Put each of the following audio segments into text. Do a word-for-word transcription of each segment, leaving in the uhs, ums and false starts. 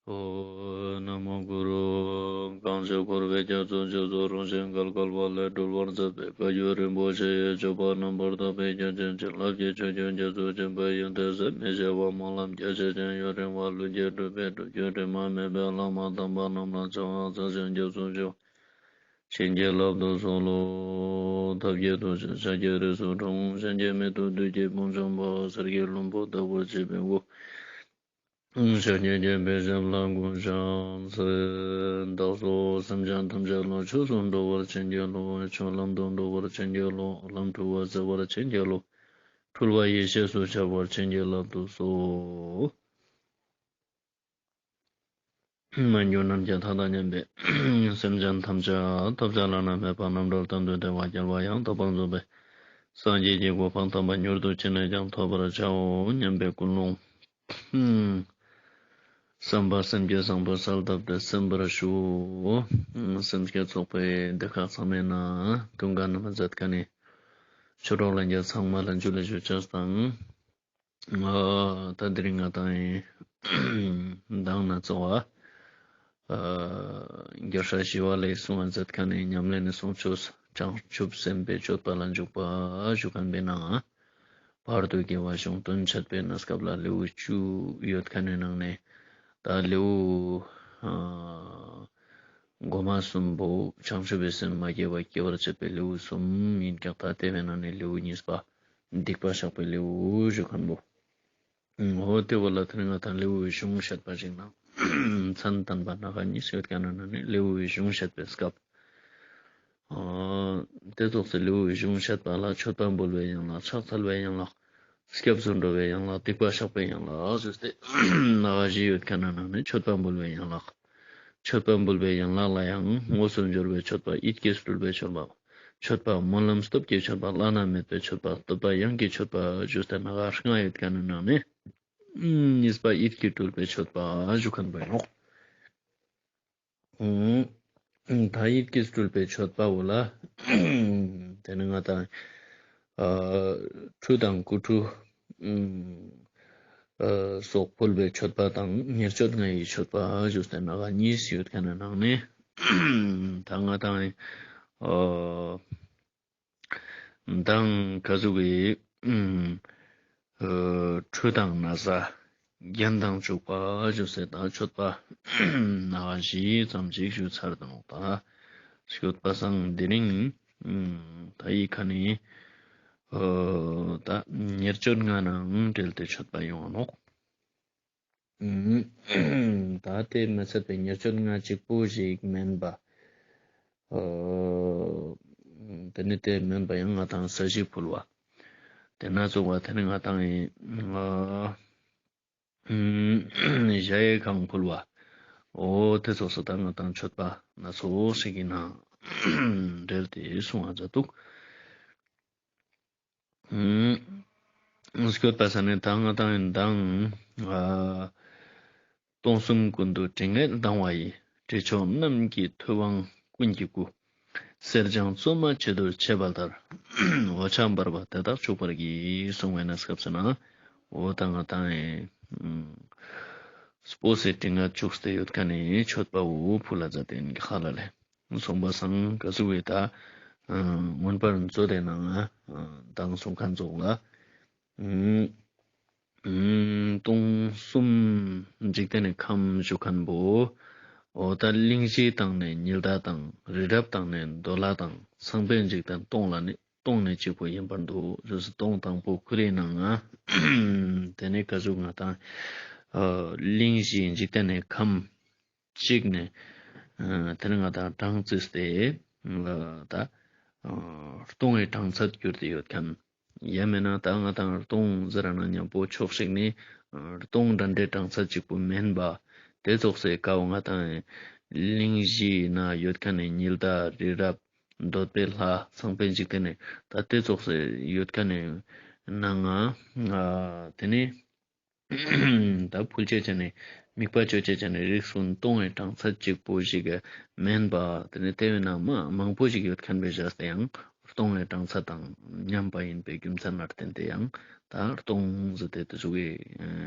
ཨོ། ན་མོ་གུ་རུ། གང་ཞིག་འཁོར་བའི་རྒྱ་མཚོ་འཇིགས་སུ་རུང་ཞིང་བརྒལ་དཀའ་བ་ལས་སྒྲོལ་བར་མཛད་པའི་བཀའ་བརྒྱུད་རིན་པོ་ཆེ་ཡི་སྤྱོད་པ་རྣམ་པར་དག་པའི་རྒྱ་ཆེན་བྱིན་རླབས་ཀྱི་ཆུ་རྒྱུན་རྒྱ་མཚོ་ཆེན་པོའི་ཡོན་ཏན་ཟད་མི་ཤེས་པ་སྨོན་ལམ་རྒྱ་ཆེ་ཞིང་ཡུན་རིང་བ་ལྷུན་གྱིས་གྲུབ་པའི་སྒྲུབ་བརྒྱུད་དྲི་མ་མེད་པའི་བླ་མ་དམ་པ་རྣམས་ལ་ཕྱག་འཚལ་ཞིང་སྐྱབས་སུ་མཆིའོ། བྱིན་གྱིས་བརླབ་ཏུ་གསོལ་ལོ། ཐབས་ཀྱི་ཐུགས་རྗེས་ཤཱཀྱའི་རིགས་སུ་འཁྲུངས། གཞན་གྱིས་མི་ཐུབ་བདུད་ཀྱི་དཔུང་འཇོམས་པ། གསེར་གྱི་ལྷུན་པོ་ལྟ་བུར་བརྗིད་པའི་སྐུ། ཤཱཀྱའི་རྒྱལ་པོའི་ཞབས་ལ་གུས་ཕྱག་འཚལ། བདག་སོགས་སེམས་ཅན་ཐམས་ཅད་ལ་ཆོས་སུ་འགྲོ་བར་བྱིན་གྱིས་རློབས། ཆོས་ལམ་དུ་འགྲོ་བར་བྱིན་གྱིས་རློབས། ལམ་འཁྲུལ་བ་སེལ་བར་བྱིན་གྱིས་རློབས། འཁྲུལ་བ་ཡེ་ཤེས་སུ་འཆར་བར་བྱིན་གྱིས་བརླབ་ཏུ་གསོལ། མ་གྱུར་ནམ་མཁའི་མཐའ་དང་མཉམ་པའི་སེམས་ཅན་ཐམས་ཅད་ཐོབ་བྱ་བླ་ན་མེད་པ་རྣམ་གྲོལ་གཏན་དུ་བདེ་བ་རྒྱལ་བ་ཡང་དག་པར་རྫོགས་པའི་སངས་རྒྱས་ཀྱི་གོ་འཕང་དམ་པ་མྱུར་དུ་ཅི་ནས་ཀྱང་ཐོབ་པར་བྱའོ་སྙམ་པའི་ཀུན་སློང་བསམ་པ་སེམས་བསྐྱེད་བཟང་པོ་གསལ་བཏབ་སྟེ་གསན་པར་ཞུ། སེམས་བསྐྱེད་ཚོགས་པའི་སྡེ་ཁག་ཚང་མའི་ནང་དུང་དཀར་ན་མ་མཛད་མཁན་ནི་ཆོས་གྲོགས་ལྷན་རྒྱས་ཚང་མ་ལ་ཇུ་ལེ་ཞུ་ཅེས་དང་། ཨ་ད་དེ་རིང་ང་དང་ཡིན་མདང་ན་གཙོ་བོ་ཨ་རྒྱལ་སྲས་ཞི་བ་ལྷས་གསུང་བ་མཛད་མཁན་ནི་ཉམས་ལེན་ནི་གསུང་ཆོས་བྱང་ཆུབ་སེམས་དཔའི་སྤྱོད་པ་ལ་འཇུག་པ་ཞུ་མཁན་པའི་ནང་བར་དུ་དགེ་བ་གཞུང་དོན་འཆད་པའི་གནས་སྐབས་ལ་ལེའུ་བཅུ་ཡོད་མཁན་ནི་ནང་ནས་ད་ལེའུ་ཨ་འགོ་མ་གསུམ་པོ་བྱང་ཆུབ་པའི་སེམས་མ་སྐྱེས་པ་སྐྱེ་བར་བྱེད་པའི་ལེའུ་གསུམ་ཡིན་ཀྱང་ད་དེ་བའི་ནང་ནས་ལེའུ་གཉིས་པ་སྡིག་པ་བཤགས་པའི་ལེའུ་ཞུ་མཁན་པོ། འོ་དེ་བོ་ལ་དེ་ནི་ང་དང་ལེའུའི་གཞུང་བཤད་པ་ཞིག་ན་མཚན་བསྟན་པ་སྣ་ཁ་གཉིས་ཡོད་མཁན་ནི་ནང་ནས་ལེའུའི་གཞུང་བཤད་པའི་སྐབས། ཨ་དེ་ཙོགས་སེ་ལེའུའི་གཞུང་བཤད་པ་ལ་མཆོད་པ་འབུལ་བའི་ཡན་ལག་ཕྱག་འཚལ་བའི་ཡན་ལག་སྐྱབས་སུ་འགྲོ་བའི་ཡན་ལག་སྡིག་པ་བཤགས་པའི་ཡན་ལག་ཞུས་ཏེ་སྣ་ཁ་བཞི་ཡོད་མཁན་ནི་ནང་ནས་མཆོད་པ་འབུལ་བའི་ཡན་ལག་མཆོད་པ་འབུལ་བའི་ཡན་ལག་ལ་ཡང་དངོས་སུ་འབྱོར་བའི་མཆོད་པ། ཡིད་ཀྱིས་སྤྲུལ་པའི་མཆོད་པ། མཆོད་པ་སྨོན་ལམ་སྟོབས་ཀྱི་མཆོད་པ། བླ་ན་མེད་པའི་མཆོད་པ། བསྟོད་པ་དབྱངས་ཀྱི་མཆོད་པ་ཞུས་ཏེ་སྣ་ཁ་ལྔ་ཡོད་མཁན་ནི་ནང་ནས་གཉིས་པ་ཡིད་ཀྱིས་སྤྲུལ་པའི་མཆོད་པ་ཞུ་མཁན་པོ་ཡིན་ནོག་ད་ཡིད་ཀྱིས་སྤྲུལ་པའི་མཆོད་པ་བོ་ལ་དེ་ནི་ང་དང་ཨ་ཁྲུས་དང་སྐུ་ཁྲུས་ཨ་སོགས་ཕུལ་བའི་མཆོད་པ་དང་ཉེར་སྤྱོད་ལྔ་ཡི་མཆོད་པ་ཞུས་ཏེ་སྣ་ཁ་གཉིས་ཡོད་མཁན་ནི་ནང་ནས་ད་ང་དང་ཨ་མདང་ག་ཟུག་གི་ཨ་ཁྲུས་དང་ན་བཟའ་རྒྱན་དང་བྱུག་པ་ཞུས་ཏེ་ད་མཆོད་པ་སྣ་ཁ་བཞི་ཙམ་ཞིག་ཞུས་ཚར་ཏེ་ནོག་ད་མཆོད་པ་སང་དེ་རིང་ད་ཡི་ཁ་ནི་ཨ་ད་ཉེར་སྤྱོད་ལྔ་ནང་འབྲེལ་ཏེ་མཆོད་པ་ཡོང་ང་ནོག་ད་དེ་མ་ཚད་པའི་ཉེར་སྤྱོད་ལྔ་གཅིག་པོ་ཞིག་མན་པ། ཨ་དེ་ནི་དེ་མན་པ་ཡང་ང་དང་ས་གཞི་ཕུལ་བ། དེ་ན་ཚོགས་པ་དེ་ནི་ང་དང་ཨ་གཞལ་ཡས་ཁང་ཕུལ་བ། འོ་དེ་ཚོགས་སུ་ད་ང་དང་མཆོད་པ་སྣ་ཚོགས་ཤིག་གི་ནང་འབྲེལ་ཏེ་གསུང་བ་མཛད་འདུག་ཨ་སྐྱོད་པ་ས་ནས་ད་ང་དང་ཡིན་དང་ཨ་སྟོང་གསུམ་ཀུན་ཏུ་དྲི་ངད་ལྡང་བ་ཡི། དྲི་མཆོག་རྣམས་ཀྱིས་ཐུབ་དབང་ཀུན་གྱི་སྐུ། གསེར་སྦྱངས་བཙོ་མ་ཆུ་དུ་བྱེད་པ་ལྟར། འོ་ཆ་འབར་བ་དེ་དག་བྱུག་པར་བགྱི། གསུངས་པའི་གནས་སྐབས་སུ་ན་འོ་ད་ང་དང་ཡིན་སྤོས་སེ་དྲི་ངད་བྱུགས་ཏེ་ཡོད་མཁན་ནི་མཆོད་པ་བོ་ཕུལ་ལ་མཛད་དེ་ཡིན་གྱི་ཧ་ལ་ལས། སོང་པ་སང་ག་ཟུག་གི་ད་ཨ་མངོན་པར་མཛོད་དེ་ནང་ཨ་མདང་གསུང་མཁན་ཚོགས་ལ་ཨ་སྟོང་གསུམ་འཇིག་རྟེན་ནི་ཁམས་ཞུ་མཁན་པོ་འོ་ད་གླིང་བཞི་དང་ནི་ཉི་ཟླ་དང་རི་རབ་དང་ནི་འདོད་ལྷ་དང་ཚངས་པའི་འཇིག་རྟེན་སྟོང་ལ་ནི་སྟོང་ནི་གཅིག་པོ་ཡིན་པར་འདུག་ཞུས་སྟོང་དང་པོ་ཁོ་རའི་ནང་ང་དེ་ནི་ག་ཟུག་ང་དང་ཨ་གླིང་བཞི་འཇིག་རྟེན་ནི་ཁམས་གཅིག་ནས་ཨ་དེ་ནི་ང་དང་གྲངས་བརྩིས་ཏེ་ཨ་ད་ཨ་སྟོང་གི་གྲངས་ཚད་གྱུར་ཏེ་ཡོད་མཁན། ཡང་མིན་ན་ད་ང་དང་སྟོང་ཟེར་ན་མཉམ་པོ་ཕྱོགས་ཤིག་ནི་ཨ་སྟོང་འདྲ་འདྲའི་གྲངས་ཚད་གཅིག་པོ་མིན་པ། དེ་ཙོགས་སེ་ཀ་བོ་ང་དང་གླིང་བཞིའི་ནང་ཡོད་མཁན་ནི་ཉི་ཟླ་རི་རབ་འདོད་པའི་ལྷ་ཚངས་པའི་འཇིག་རྟེན་ནི་ད་དེ་ཙོགས་སེ་ཡོད་མཁན་ནི་ནང་ང་ཨ་དེ་ནི་ད་ཕུལ་ཅེས་ཅན་ནི་དམིགས་པ་ཅོ་ཅེས་ཅན་ནི་རིགས་གསུམ་སྟོང་གི་གྲངས་ཚད་གཅིག་པོ་ཞིག་མིན་པ། དེ་ནི་དེ་བས་ན་མ་མང་པོ་ཞིག་ཡོད་མཁན་བས་བཞག་སྟེ་ཡང་སྟོང་གི་གྲངས་ཚད་དང་མཉམ་པ་ཡིན་པའི་རྒྱུ་མཚན་ལ་བརྟེན་ཏེ་ཡང་ད་སྟོང་ཟེར་ཏེ་དེ་ཟུག་གི་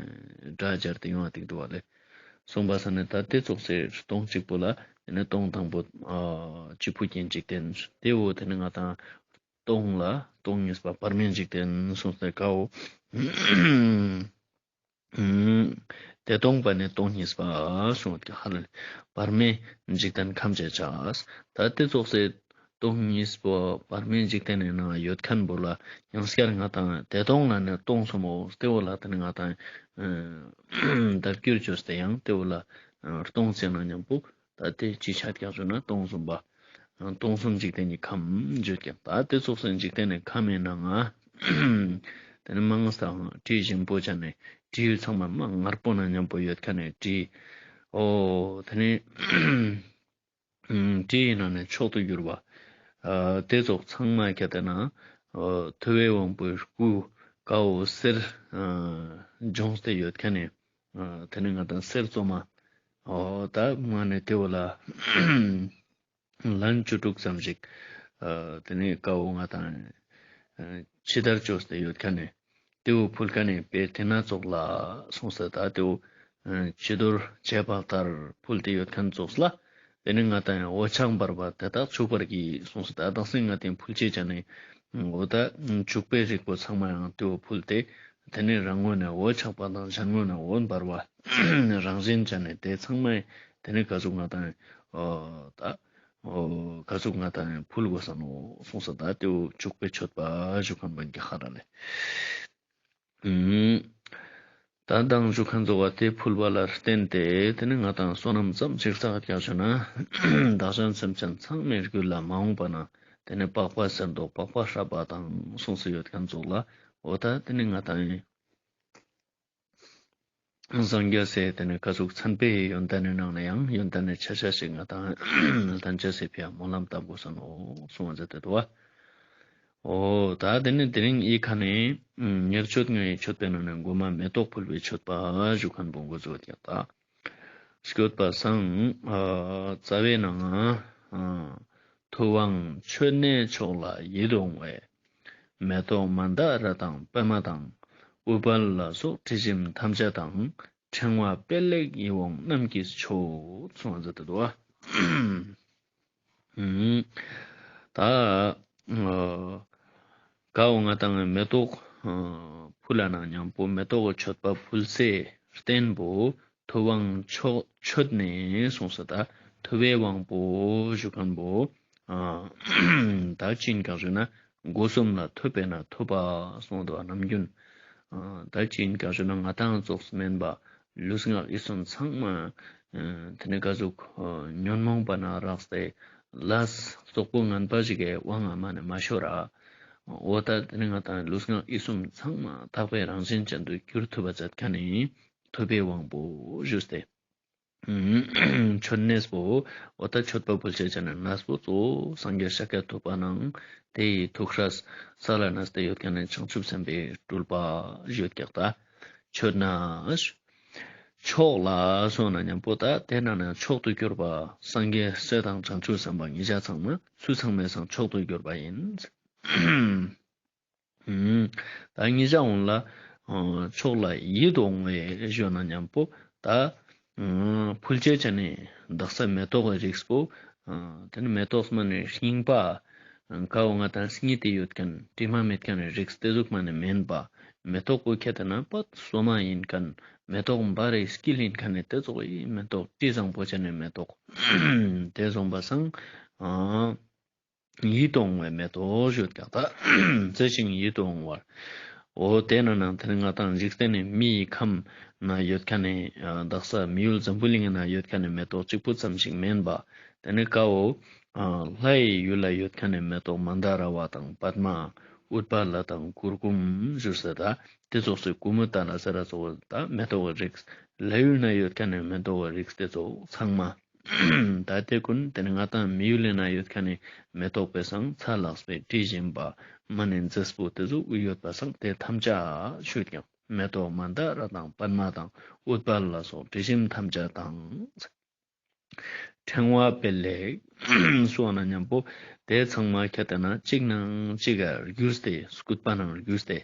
སྒྲ་སྦྱར་ཏེ་ཡོང་བ་དེ་འདུག་བ་ལས། གསུངས་པ་ས་ནི་ད་དེ་ཙོགས་སེ་སྟོང་གཅིག་པོ་ལ་དེ་ནི་སྟོང་དང་པོ་ཨ་གཅིག་པུ་ཅན་འཇིག་རྟེན་དེ་བོ་དེ་ནི་ང་དང་སྟོང་ལ་སྟོང་གཉིས་པ་བར་མའི་འཇིག་རྟེན་གསུངས་ཏེ་ཀའོ། ཨུམ། དེ་སྟོང་པ་ནི་སྟོང་གཉིས་པ་གསུངས་ཏེ་ཧ་ལ་བར་མའི་འཇིག་རྟེན་ཁམས་ཅན་ཆགས། ད་དེ་ཙོགས་སེ་སྟོང་གཉིས་པོ་བར་མའི་འཇིག་རྟེན་ནི་ནང་ཡོད་མཁན་བོ་ལ་ཡང་སྐྱར་ང་དང་དེ་སྟོང་ལ་ནི་སྟོང་གསུམ་མོ་དེ་བོ་ལ་དེ་ནི་ང་དང་ཨ་བརྡ་བསྒྱུར་བཅོས་ཏེ་ཡང་དེ་བོ་ལ་ཨ་སྟོང་ཟེར་ན་མཉམ་པོ་ད་དེ་ཅི་ཆ་ཀྱག་ཞུ་ན་སྟོང་གསུམ་པ། སྟོང་གསུམ་འཇིག་རྟེན་གྱི་ཁམས་བརྗོད་ཀྱང་ད་དེ་ཙོགས་སེ་འཇིག་རྟེན་ནི་ཁམས་ཡིན་ན་ང་། དེ་ནི་མང་སང་དྲི་ཞིམ་པོ་ཅན་ནི་དྲི་ཡོད་ཚང་མ་མ་མངར་པོ་ན་མཉམ་པོ་ཡོད་མཁན་ནི་དྲི། ཨོ་དེ་ནི་དྲི་ཡིན་ན་ནི་མཆོག་ཏུ་གྱུར་པ། ཨ་དེ་ཙོགས་ཚང་མ་ཁྱེར་ཏེ་ན་ཨོ་ཐུབ་པའི་དབང་པོའི་སྐུ་ཀའོ་གསེར་ཨ་ལྗོངས་ཏེ་ཡོད་མཁན་ནི་ཨ་དེ་ནི་ང་དང་གསེར་བཙོ་མ། ཨོ་ད་མ་ནི་དེ་བོ་ལ། ལན་བཅུ་དྲུག་ཙམ་ཞིག་ཨ་དེ་ནི་ཀའོ་ང་དང་ཨ་ཕྱི་དར་བཅོས་ཏེ་ཡོད་མཁན་ནི་དེ་བོ་ཕུལ་མཁན་ནི་དཔེ་དེ་ན་ཙོགས་ལ་གསུངས་ས་ད་དེ་བོ་ཨ་ཕྱི་དར་བྱས་པ་ལྟར་ཕུལ་ཏེ་ཡོད་མཁན་ཙོགས་ལ། དེ་ནི་ང་དང་འོད་ཆགས་འབར་བ་དེ་དག་བྱུག་པར་བགྱི་གསུངས་ས་ད་དག་སེ་ང་དང་ཕུལ་ཅེས་ཅན་ནི་འོ་ད་བྱུག་པའི་རིགས་པོ་ཚང་མ་ཡང་དེ་བོ་ཕུལ་ཏེ་དེ་ནི་རང་ངོས་ནས་འོད་ཆགས་པ་དང་གཞན་ངོས་ནས་འོད་འབར་བ་རང་བཞིན་ཅན་ནི་དེ་ཚང་མ་དེ་ནི་ག་ཟུག་ང་དང་ཨོ་ད། ཨོ་ག་ཟུག་ང་དང་ཕུལ་དགོས་ས་ནོ་གསུངས་ས་ད་དེ་བོ་བྱུག་པའི་མཆོད་པ་ཞུ་མཁན་བོ་གི་ཧ་ར་ལེ། ཨུམ། ད་མདང་ཞུ་མཁན་ཙོགས་པ་དེ་ཕུལ་བ་ལ་བརྟེན་ཏེ་དེ་ནི་ང་དང་བསོད་ནམས་ཙམ་ཞིག་བསགས་ཀྱག་ཞུ་ན་བདག་གཞན་སེམས་ཅན་ཚང་མའི་རྒྱུད་ལ་མ་འོངས་པ་ན་དེ་ནི་པགས་པ་གསེར་མདོག་པགས་པ་སྲབ་པ་དང་གསུངས་སུ་ཡོད་མཁན་ཙོགས་ལ་འོ་ད་དེ་ནི་ང་དང་ཡིན། སངས་རྒྱས་སི་དེ་ནི་ག་ཟུག་མཚན་དཔེའི་ཡོན་ཏན་ནི་ནང་ནས་ཡང་ཡོན་ཏན་ནི་ཆ་ཤས་ཤིག་ང་དང་ལྷན་ཅིག་སེ་ཕི་ཡ་སྨོན་ལམ་བཏབ་དགོས་ས་ནོ་གསུངས་པ་མཛད་དེ་འདུག་བ། འོ་ད་དེ་ནི་དེ་རིང་ཨི་ཁ་ནས་ཉེར་སྤྱོད་ལྔའི་མཆོད་པའི་ནང་ནས་མགོ་མ་མེ་ཏོག་ཕུལ་བའི་མཆོད་པ་ཞུ་མཁན་བོ་འགོ་བཙུགས་ཀྱག་ད། སྐྱོད་པ་སང་ཨ་རྩ་བའི་ནང་ང་ཨ་ཐུབ་དབང་མཆོད་གནས་མཆོག་ལ་ཡིད་འོང་བའི། མེ་ཏོག་མན་དཱ་ར་དང་པདྨ་དང་། ཨུཏྤལ་ལ་སོགས་དྲི་ཞིམ་ཐམས་ཅད་དང་། ཕྲེང་བ་སྤེལ་ལེགས་ཡིད་འོང་རྣམས་ཀྱིས་མཆོད། གསུངས་པ་མཛད་དེ་འདུག་བ། ད་ཨ་ཀའོ་ང་དང་མེ་ཏོག་ཨ་ཕུལ་ལ་ན་མཉམ་པོ་མེ་ཏོག་གི་མཆོད་པ་ཕུལ་སའི་རྟེན་པོ་ཐུབ་དབང་མཆོག་མཆོད་གནས་གསུངས་ས་ད་ཐུབ་པའི་དབང་པོ་ཞུ་མཁན་བོ་ཨ་ད་ཅི་ཡིན་གང་ཞུ་ན་སྒོ་གསུམ་ལ་ཐུབ་པས་ན་ཐུབ་པ་གསུངས་འདུག་བ། ནམ་རྒྱུན་ཨ་ད་ཅི་ཡིན་གང་ཞུ་ན་ང་དང་ཙོགས་མན་པ་ལུས་ངག་ཡིད་གསུམ་ཚང་མ་ཨ་དེ་ནི་ག་ཟུག་ཨ་ཉོན་མོངས་པ་ན་རགས་ཏེ་ལས་རྩོག་པོ་ངན་པ་ཞིག་གི་དབང་ང་མ་ནི་མ་ཤོར་ར། འོ་ད་དེ་ནི་ང་དང་ལུས་ངག་ཡིད་གསུམ་ཚང་མ་དག་པའི་རང་བཞིན་ཅན་དུ་གྱུར་ཐུབ་པ་མཛད་མཁན་ནི་ཐུབ་པའི་དབང་པོ་ཞུས་ཏེ། མཆོད་གནས་པོ་འོ་ད་མཆོད་པ་ཕུལ་ཅེས་ཅན་ནི་གནས་པོ་གཙོ་བོ་སངས་རྒྱས་ཤཱཀྱ་ཐུབ་པ་ནང་དེ་ཡི་ཐུགས་སྲས་ས་ལ་གནས་ཏེ་ཡོད་མཁན་ནི་བྱང་ཆུབ་སེམས་དཔའི་སྤྲུལ་པ་ཞུ་ཀྱག་ད། མཆོད་གནས་མཆོག་ལ་གསུངས་ན་མཉམ་པོ་ད་དེ་ནང་ནས་མཆོག་ཏུ་གྱུར་པ་སངས་རྒྱས་སྲས་དང་བྱང་ཆུབ་སེམས་དཔའ་གཉིས་ཆ་ཚང་མ་སུ་ཚང་མའི་སང་མཆོག་ཏུ་གྱུར་པ་ཡིན། ད་གཉིས་ཆ་འོང་ལ་མཆོག་ལ་ཡིད་འོང་བའི་ཞུ་ན་མཉམ་པོ་ད་ཕུལ་ཅེས་ཅན་ནི་དག་ས་མེ་ཏོག་གི་རིགས་པོ་དེ་ནི་མེ་ཏོག་མ་ནི་རྙིང་པ་ཀའོ་ང་དང་སྙིད་དེ་ཡོད་མཁན་དྲི་མ་མེད་མཁན་ནི་རིགས་དེ་ཟུག་མ་ནི་མེན་པ། མེ་ཏོག་པོ་ཁྱེར་ཏེ་ན་པད་སོ་མ་ཡིན་མཁན། མེ་ཏོག་འབར་རེ་སྐྱིལ་ཡིན་མཁན་ནི་དེ་ཙོགས་ཡི་མེ་ཏོག་དྲི་བཟང་པོ་ཅན་ནི་མེ་ཏོག་དེ་བཟུང་པ་སང་ཨ་ཡིད་འོང་བའི་མེ་ཏོག་ཞུ་ཀྱག་ད། མཛེས་ཤིང་ཡིད་འོང་བར། འོ་དེ་ན་ནང་དེ་ནི་ང་དང་འཇིག་རྟེན་ནི་མི་ཡི་ཁམས་ན་ཡོད་མཁན་ནི་ཨ་དག་ས་མི་ཡུལ་འཛམ་བུ་གླིང་ན་ཡོད་མཁན་ནི་མེ་ཏོག་གཅིག་པུ་ཙམ་ཞིག་མེན་པ། དེ་ནི་ཀའོ་ཨ་ལྷ་ཡི་ཡུལ་ལ་ཡོད་མཁན་ནི་མེ་ཏོག་མན་དཱ་ར་བ་དང་པདྨ་ཨུཏྤལ་ལ་དང་གུར་གུམ་ཞུ་ས་ད་དེ་ཙོགས་སི་ཀུ་མུ་ད་ན་ཟེར་ར་ཙོགས་ད་མེ་ཏོག་གི་རིགས། ལྷ་ཡུལ་ན་ཡོད་མཁན་ནི་མེ་ཏོག་གི་རིགས་དེ་ཙོགས་ཚང་མ། ད་དེ་ཀུན་དེ་ནི་ང་དང་མི་ཡུལ་ལི་ན་ཡོད་མཁན་ནི་མེ་ཏོག་པའི་སང་ཚ་ལགས་པའི་དྲི་ཞིམ་པ་མ་ནི་མཛེས་པོ་དེ་ཙོགས་ཡོད་པ་སང་དེ་ཐམས་ཅད་ཞུ་ཀྱང་མེ་ཏོག་མན་དཱ་ར་དང་པདྨ་དང་ཨུཏྤལ་ལ་སོགས་དྲི་ཞིམ་ཐམས་ཅད་དང་། ཕྲེང་བ་སྤེལ་ལེགས་སོགས་ན་མཉམ་པོ་དེ་ཚང་མ་ཁྱེར་ཏེ་ན་གཅིག་ནང་གཅིག་ག་བརྒྱུས་ཏེ་སྐུད་པ་ནང་བརྒྱུས་ཏེ་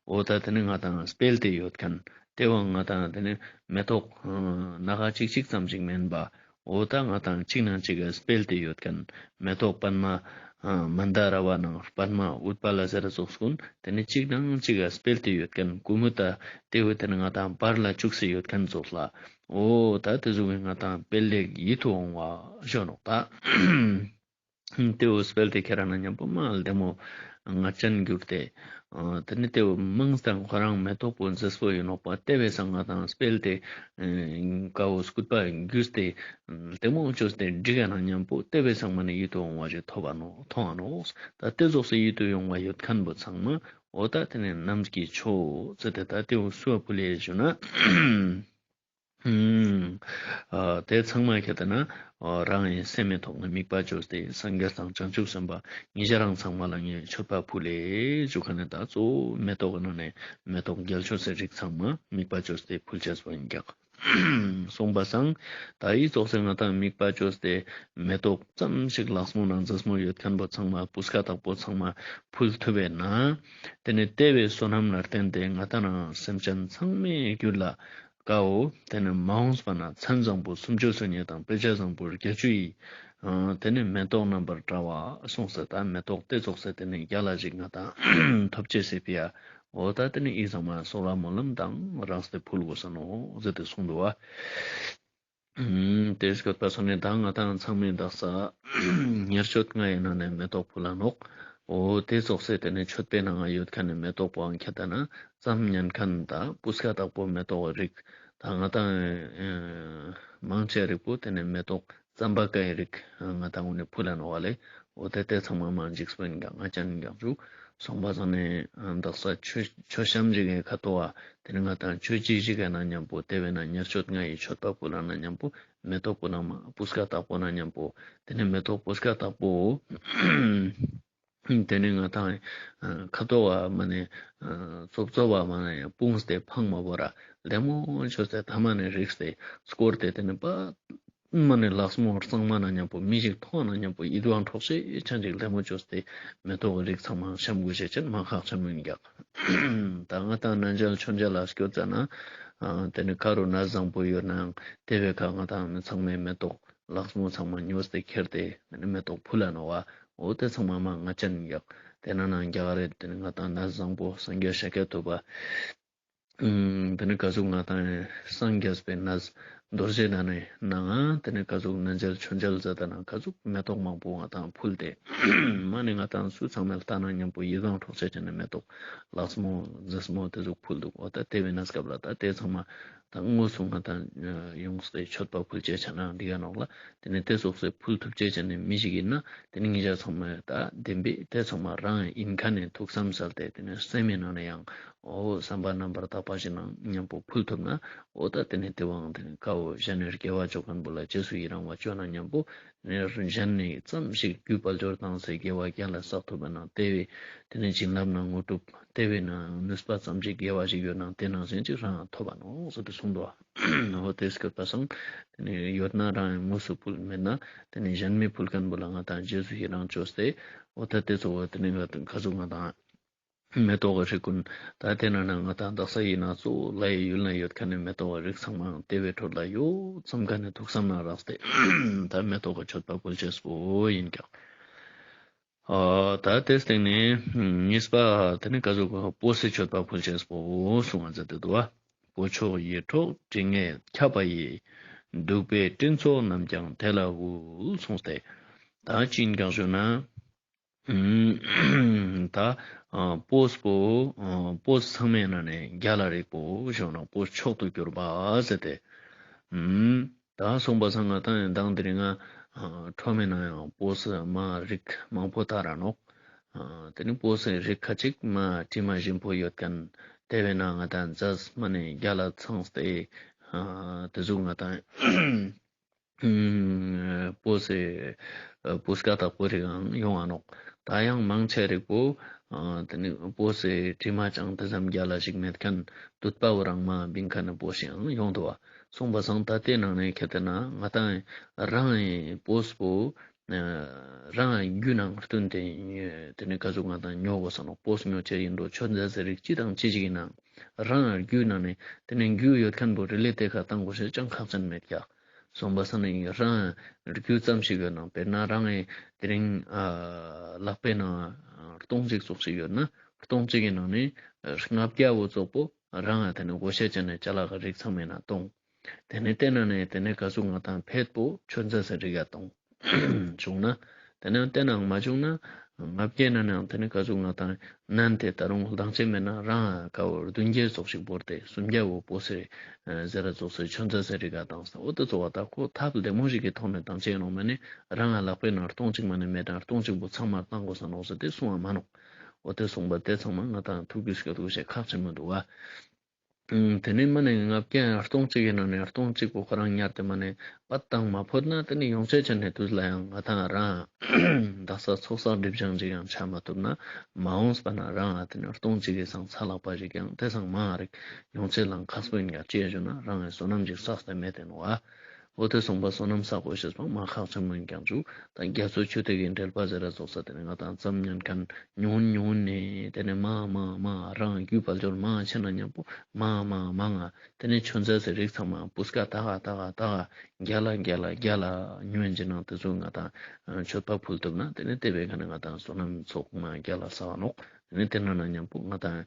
འོ་ད་དེ་ནི་ང་དང་སྤེལ་ཏེ་ཡོད་མཁན། ཏེ་བོ་ང་དང་ཏེ་ནེ་མེ་ཏོག་ཨ་སྣ་ཁ་ཅིག་ཅིག་ཙམ་ཞིག་མན་པ། འོ་ད་ང་དང་ཅིག་ནང་ཅིག་ག་སྤེལ་ཏེ་ཡོད་ཁན་མེ་ཏོག་པདྨ་ཨ་མནྡ་ར་བ་ནང་པདྨ་ཨུཏྤ་ལ་ཟེར་ར་ཙོགས་གུན་ཏེ་ནེ་ཅིག་ནང་ཅིག་ག་སྤེལ་ཏེ་ཡོད་ཁན་ཀུ་མུ་ད་ཏེ་བོ་ཏེ་ནེ་ང་དང་བར་ལ་བཅུག་སྟེ་ཡོད་ཁན་ཙོགས་ལ། འོ་ད་ཏེ་ཟུག་གི་ང་དང་སྤེལ་ལེགས་ཡིད་དུ་འོང་བ་ཞུ་ནོག་ད། ཏེ་བོ་སྤེལ་ཏེ་ཁྱེར་ན་ཉམ་པོ་མ་ལྡེ་མོ་ང་ཅན་གྱུར་ཏེ། ཨ་ཏེ་ནེ་ཏེ་བོ་མང་སྟེ་ཁོ་རང་མེ་ཏོག་པོ་མཛེས་པོ་ཨིན་ནོག་པ། ཏེ་བས་སང་ང་དང་སྤེལ་ཏེ་ཨ་ཀ་བོ་སྐུད་པ་གྱུས་ཏེ་ལྡེ་མོ་ཅོས་ཏེ་བྲིས་ན་ཉམ་པོ་ཏེ་བས་སང་མ་ནེ་ཡིད་དུ་འོང་བ་ཞིག་ཐོབ་བ་ནོག་མཐོང་བ་ནོག། ད་ཏེ་ཙོགས་སེ་ཡིད་དུ་འོང་བ་ཡོད་ཁན་བོ་ཚང་མ་འོ་ད་ཏེ་ནེ་རྣམས་ཀྱི་མཆོག་ཟེར་ཏེ་ད་ཏེ་བོ་སུ་བ་ཕུལ་ལེ་ཞུ་ན། ཨ་ཏེ་ཚང་མ་ཁྱེར་ཏེ་ན་རང་ངི་སེམས་མི་ཐོག་ནེ་དམིགས་པ་ཅོས་ཏེ་སངས་རྒྱས་དང་བྱང་ཆུབ་སེམས་དཔའ་ཉེ་ཞ་རང་ཚང་མ་ལ་ངས་མཆོད་པ་ཕུལ་ལེ་ཞུ་ཁན་ནི་ད་གཙོ་བོ་མེ་ཏོག་གི་ནང་ནེ་མེ་ཏོག་རྒྱལ་མཆོག་སེ་རིགས་ཚང་མ་དམིགས་པ་ཅོས་ཏེ་ཕུལ་ཅེས་པོ་ཨིན་ཀྱག། སོང་པ་སང་ད་འི་ཙོགས་སེ་ང་དང་དམིགས་པ་ཅོས་ཏེ་མེ་ཏོག་ཙམ་ཞིག་ལགས་མོ་ནང་མཛེས་མོ་ཡོད་ཁན་བོ་ཚང་མ་སྤུས་ཀ་དག་པོ་ཚང་མ་ཕུལ་ཐུབ་པ་ན། ཏེ་ནེ་ཏེ་བོའི་བསོད་ནམས་ལ་བརྟེན་ཏེ་ང་དང་རང་སེམས་ཅན་ཚང་མའི་རྒྱུད་ལ་ཀ་བོ་ཏེ་ནེ་མ་འོངས་པ་ན་མཚན་བཟང་པོ་སུམ་ཅུ་སོ་གཉིས་དང་དཔེ་བྱད་བཟང་པོ་བརྒྱད་ཅུ་ཡི་ཨ་ཏེ་ནེ་མེ་ཏོག་རྣམ་པར་བཀྲ་བ་གསུངས་སེ་ད་མེ་ཏོག་ཏེ་ཙོགས་སེ་ཏེ་ནེ་རྒྱལ་ལ་ཞིག་ང་དང་ཐོབ་ཅེས་སི་ཕི་ཡ། འོ་ད་ཏེ་ནེ་འི་ཚང་མ་གསོལ་བ་སྨོན་ལམ་དང་རངས་ཏེ་ཕུལ་དགོས་ས་ནོག་ཟེར་ཏེ་གསུངས་འདུག་པ། ཨུམ། ཏེ་སྐྱོད་པ་སང་ནེ་ད་ང་དང་ཚང་མའི་དག་ས་ཉེར་སྤྱོད་ལྔ་ཡི་ནང་ནེ་མེ་ཏོག་ཕུལ་ལ་ནོག། འོ་ཏེ་ཙོགས་སེ་ཏེ་ནེ་མཆོད་པའི་ནང་ང་ཡོད་ཁན་ནི་མེ་ཏོག་པོའང་ཁྱེར་ཏེ་ན་ཙམ་ཉན་ཁན་ད་སྤུས་ཀ་དག་པོ་མེ་ཏོག་རིགས་ད་ང་དང་ཨ་མང་ཆེ་རིགས་པོ་ཏེ་ནེ་མེ་ཏོག་ཙམ་པ་ཀའི་རིགས་ང་དང་ངོ་ནེ་ཕུལ་ལ་ནོག་པ་ལེ། འོ་ཏེ་ཏེ་ཚང་མ་མ་འཇིགས་པ་ཨིན་ཀྱག་ང་ཅན་ཨིན་ཀྱག་ཞུ། སོང་པ་སང་ནེ་དག་ས་མཆོད་མཆོད་བཤམས་ཅིག་གི་ཁ་ཐོག་ཨ་ཏེ་ནེ་ང་དང་མཆོད་ཅིག་ཅིག་གི་ན་ཉམ་པོ་ཏེ་བས་ན་ཉེར་སྤྱོད་ལྔ་ཡི་མཆོད་པ་ཕུལ་ལ་ན་ཉམ་པོ་མེ་ཏོག་པོ་ནང་མ་སྤུས་ཀ་དག་པོ་ན་ཉམ་པོ་ཏེ་ནེ་མེ་ཏོག་སྤུས་ཀ་དག་པོ་ཏེ་ནེ་ང་དང་ཁ་ཐོག་ཨ་མ་ནེ་ཙོབ་ཙོབ་པ་མ་ནེ་སྤུངས་ཏེ་ཕང་མ་བོར་ར་ལྡེ་མོ་ཅོས་ཏེ་ཐ་མ་ནེ་རིགས་ཏེ་སྐོར་ཏེ་ཏེ་ནེ་པ་མ་ནེ་ལགས་མོ་གཙང་མ་ན་ཉམ་པོ་མི་ཞིག་མཐོང་ན་ཉམ་པོ་ཡིད་དབང་འཕྲོག་ཅེས་ཅན་ཅིག་ལྡེ་མོ་ཅོས་ཏེ་མེ་ཏོག་གི་རིགས་ཚང་མ་བཤམས་དགོས་ཤེས་ཅན་མ་ཁག་ཆེན་མོ་ཨིན་ཀྱག། ད་ང་དང་གནས་མཇལ་མཆོད་མཇལ་ལ་སྐྱོད་ཙ་ན་ཨ་ཏེ་ནེ་ཀ་རུ་གནས་བཟང་པོ་ཡོད་ནའང་ཏེ་བོའི་ཁ་ང་དང་ཚང་མའི་མེ་ཏོག་ལགས་མོ་ཚང་མ་ཉོས་ཏེ་ཁྱེར་ཏེ་ཏེ་ནེ་མེ་ཏོག་ཕུལ་ལ་ནོག་པ། འོ་ཏེ་ཚང་མ་མ་ང་ཅན་ཨིན་ཀྱག། ཏེ་ན་ན་རྒྱ་གར་རི་ཏེ་ནེ་ང་དང་གནས་བཟང་པོ་སངས་རྒྱས་ཤཱཀྱ་ཐུབ་པ། ཨུམ། ཏེ་ནེ་ཀ་ཟུག་ང་དང་སངས་རྒྱས་པའི་གནས་རྡོ་རྗེ་གདན་ནི་ནང་ང་ཏེ་ནེ་ཀ་ཟུག་གནས་མཇལ་མཆོད་མཇལ་མཛད་ད་ན་ཀ་ཟུག་མེ་ཏོག་མང་པོ་ང་དང་ཕུལ་ཏེ་མ་ནེ་ང་དང་སུ་ཚང་མས་ལྟ་ན་ཉམ་པོ་ཡིད་དབང་འཕྲོག་ཅེས་ཅན་ནི་མེ་ཏོག་ལགས་མོ་མཛེས་མོ་ཏེ་ཟུག་ཕུལ་འདུག། འོ་ད་ཏེ་བས་ན་སྐབས་ལ་ད་ཏེ་ཚང་མ་ད་དངོས་སུ་ང་དང་ཡོངས་ཏེ་མཆོད་པ་ཕུལ་ཅེས་ཅན་ན་འདི་ག་ནོག་ལ། ཏེ་ནེ་ཏེ་ཙོགས་སེ་ཕུལ་ཐུབ་ཅེས་ཅན་ནི་མི་ཞིག་ཨིན་ན་ཏེ་ནེ་ཉེ་ཞ་ཚང་མ་ད་བདེན་པའི་ཏེ་ཚང་མ་རང་ཨིན་ཁན་ནི་ཐུགས་བསམ་སལ་ཏེ་ཏེ་ནེ་སེམས་མི་ནང་ནེ་ཡང་འོ་བསམ་པ་རྣམ་པར་དག་པ་ཞིག་ནང་ཉམ་པོ་ཕུལ་ཐུབ་ན་འོ་ད་ཏེ་ནེ་ཏེ་བོའང་ཏེ་ནེ་ཀ་བོ་གཞན་ནི་དགེ་བ་ཅོ་ཁན་བོ་ལ་རྗེས་སུ་ཡི་རང་བ་ཅོ་ན་ཉམ་པོ་གཞན་ནི་ཙམ་ཞིག་རྒྱུ་དཔལ་འབྱོར་བཏང་སྟེ་དགེ་བ་རྒྱ་ལ་བསགས་ཐུབ་པ་ན་ཏེ་བོའི་ཏེ་ནེ་བྱིན་རླབས་ནང་དངོས་གྲུབ་ཏེ་བོའི་ནང་ནུས་པ་ཙམ་ཞིག་དགེ་བ་ཞིག་ཡོད་ན་ཏེ་ནང་བཞིན་ཅིག་རང་ཐོབ་པ་ནོག་ཟེར་ཏེ་གསུངས་འདུག། འོ་ཏེ་སྐྱོད་པ་སང་ཏེ་ནེ་ཡོད་ན་རང་དངོས་སུ་ཕུལ་མེད་ན་ཏེ་ནེ་གཞན་མི་ཕུལ་ཁན་བོ་ལ་ང་དང་རྗེས་སུ་ཡི་རང་ཅོས་ཏེ་འོ་ད་ཏེ་ཙོགས་ཏེ་ནེ་ང་དང་ཀ་ཟུག་ང་དང་མེ་ཏོག་གི་རིགས་གུན་ད་ཏེ་ན་ན་ང་དང་དག་ས་ཡིན་ན་གཙོ་བོ་ལྷའི་ཡུལ་ན་ཡོད་ཁན་ནི་མེ་ཏོག་གི་རིགས་ཚང་མ་ཏེ་བོའི་ཁྲོད་ལ་ཡོད་ཙམ་ཁན་ནི་ཐུགས་བསམ་ན་རགས་ཏེ་ད་མེ་ཏོག་གི་མཆོད་པ་ཕུལ་ཅེས་པོ་ཨིན་ཀྱག། ཨ་ད་ཏེའི་སྟེང་ནེ་གཉིས་པ་ཏེ་ནེ་ཀ་ཟུག་སྤོས་སི་མཆོད་པ་ཕུལ་ཅེས་པོ་གསུངས་པ་མཛད་དེ་འདུག་པ། སྤོས་མཆོག་ཡིད་འཕྲོག་དྲི་ངད་ཁྱབ་པ་ཡིས། བདུག་པའི་སྤྲིན་ཚོགས་རྣམས་ཀྱང་དེ་ལ་དབུལ་གསུངས་ཏེ། ད་ཅི་ཨིན་ཀྱག་ཞུ་ན། ད་སྤོས་པོ་སྤོས་ཚང་མའི་ནང་ནེ་རྒྱལ་ལ་རིགས་པོ་ཞུ་ན་སྤོས་མཆོག་ཏུ་གྱུར་པ་ཟེར་ཏེ། ད་སོང་པ་སང་ང་དང་ཡང་དང་དེ་རིང་ང་ཁྲོམ་མི་ནང་ཡང་སྤོས་མ་རིགས་མང་པོ་ཐར་ར་ནོག། ཏེ་ནེ་སྤོས་རིགས་ཁ་ཅིག་མ་དྲི་མ་ཞིམ་པོ་ཡོད་ཁན་ཏེ་བས་ན་ང་དང་ཛས་མ་ནེ་རྒྱལ་ལ་ཚང་སྟེ་ཏེ་ཟུག་ང་དང་སྤོས་སི་སྤུས་ཀ་དག་པོ་རིགས་ཡང་ཡོང་ང་ནོག། ད་ཡང་མང་ཆེ་རིགས་པོ་ཏེ་ནེ་སྤོས་སི་དྲི་མ་ཅང་ཏེ་ཙམ་རྒྱལ་ལ་ཞིག་མེད་ཁན་དུད་པ་བོ་རང་མ་བིང་ཁན་ནི་སྤོས་ཤིག་ཡང་ཡོང་འདུག་པ། སོང་པ་སང་ད་ཏེ་ནང་ནེ་ཁྱེར་ཏེ་ན་ང་དང་རང་སྤོས་པོ་རང་རྒྱུ་ནང་བསྟུན་ཏེ་ཏེ་ནེ་ཀ་ཟུག་ང་དང་ཉོ་དགོས་ས་ནོག། སྤོས་ཉོ་ཅེས་ཨིན་འགྲོ་མཆོད་མཛད་ཟེར་རིགས་ཅི་དང་ཅི་ཞིག་ཨིན་ནའང་ རང་རྒྱུད་ནང་ནས་དེ་ནས་རྒྱུ་ཡོད་མཁན་པོ་རི་ལས་དེ་ཁ་བཏང་དགོས་ཤེས་ཅང་ཁག་ཅན་མེད་ཀྱག། སོང་པ་སང་ནས་རང་རྒྱུ་ཙམ་ཞིག་ཡོད་ན་དཔེར་ན་རང་ངི་དེ་རིང་ཨ་ལག་པའི་ནང་སྟོང་གཅིག་ཙོགས་ཤིག་ཡོད་ན་སྟོང་གཅིག་གི་ནང་ནས་ལྔ་བརྒྱ་བོ་ཙོགས་པོ་རང་ང་དེ་ནས་བགོ་བཤའ་བྱས་ནས་ཅ་ལག་གི་རིགས་ཚང་མའི་ནང་གཏོང་། དེ་ནས་དེ་ནང་ནས་དེ་ནས་ག་ཟུག་ང་དང་ཕེད་པོ་ཆོས་མཛད་ཟེར་རིགས་ཡ་གཏོང་། བྱུང་ན། དེ་ནས་དེ་ནང་མ་བྱུང་ན། ལྔ་བརྒྱའི་ནང་ནས་དེ་ནས་ག་ཟུག་ང་དང་ནན་ཏེ་ད་རུང་ལྡང་ཆེ་མེད་ན་རང་ཀ་བོ་བདུན་བརྒྱའི་ཙོགས་ཤིག་བོར་ཏེ་སུམ་བརྒྱ་བོ་པོ་སེ་ཟེར་ར་ཙོགས་སེ་ཆོས་མཛད་ཟེར་རིགས་ཡ་གཏོང་ས་འོ་དེ་ཙོགས་པ་ད་ཁོ་ཐབས་ལྡེ་མོ་ཞིག་གི་ཐོག་ནས་ལྡང་ཆེ་ཡིན་ནོག་མ་ནི་རང་ང་ལག་པའི་ནང་སྟོང་གཅིག་མ་ནི་མེད་ན་སྟོང་གཅིག་པོ་ཚང་མ་བཏང་དགོས་ས་ནོག་ཟེར་ཏེ་གསུང་བ་མ་ནོག། འོ་དེ་གསུངས་པ་དེ་ཚང་མ་ང་དང་ཐུགས་རྒྱུས་སྐྱོ་ཐུགས་ཞེ་ཁག་ཆེན་མོ་འདུག་བ། ཨུམ། དེ་ནས་མ་ནས་ལྔ་བརྒྱ་སྟོང་གཅིག་གི་ནང་ནས་སྟོང་གཅིག་པོ་ཁོ་རང་ཉར་ཏེ་མ་ནས་པད་བཏང་མ་ཕོད་ན་དེ་ནས་ཡོང་ཆེ་ཆེ་ནས་དུས་ལ་ཡང་ང་དང་རང་དག་ས་ཚོགས་བསགས་སྒྲིབ་སྦྱང་ཅིག་ཡང་ཆ་མ་ཐུབ་ན་མ་འོངས་པ་ན་རང་དེ་ནས་སྟོང་གཅིག་གི་སང་ཚ་ལག་པ་ཞིག་ཡང་དེ་སང་མ་རིག་ཡོང་ཆེ་ལང་ཁག་པོ་ཡིན་ཀྱང་ཅི་ཡ་ཞུ་ན་རང་ཡང་བསོད་ནམས་ཅིག་བསགས་ཏེ་མེད་དེ་ནོ་ཨ། འོ་དེ་སོང་པ་བསོད་ནམས་བསགས་དགོས་ཤེས་པོ་མ་ཁག་ཆེན་མོ་ཡིན་ཀྱང་ཅུ་ད་རྒྱ་མཚོ་ཆུ་ཐིགས་ཀྱི་འགྲེལ་པ་ཟེར་ར་ཙོགས་ས་དེ་ནས་ང་དང་ཙམ་ཉན་མཁན་ཉུང་ཉུང་ནས་དེ་ནས་མ་མ་མ་རང་རྒྱུད་དཔལ་འབྱོར་མ་ཆེ་ན་མཉམ་པོ་མ་མ་མ་ང་དེ་ནས་ཆོས་མཛད་ཟེར་རིགས་ཚང་མ་སྤུས་ཀ་ད་ག་ད་ག་ད་ག་རྒྱ་ལ་རྒྱ་ལ་རྒྱ་ལ་ཉོན་ཅི་ནང་དེ་ཚོ་ང་དང་མཆོད་པ་ཕུལ་ཐུབ་ན་དེ་ནས་དེ་བས་ཀ་ནས་ང་དང་བསོད་ནམས་ཚོགས་མ་རྒྱ་ལ་བསགས་ནོག། དེ་ནས་དེ་ན་ན་མཉམ་པོ་ང་དང་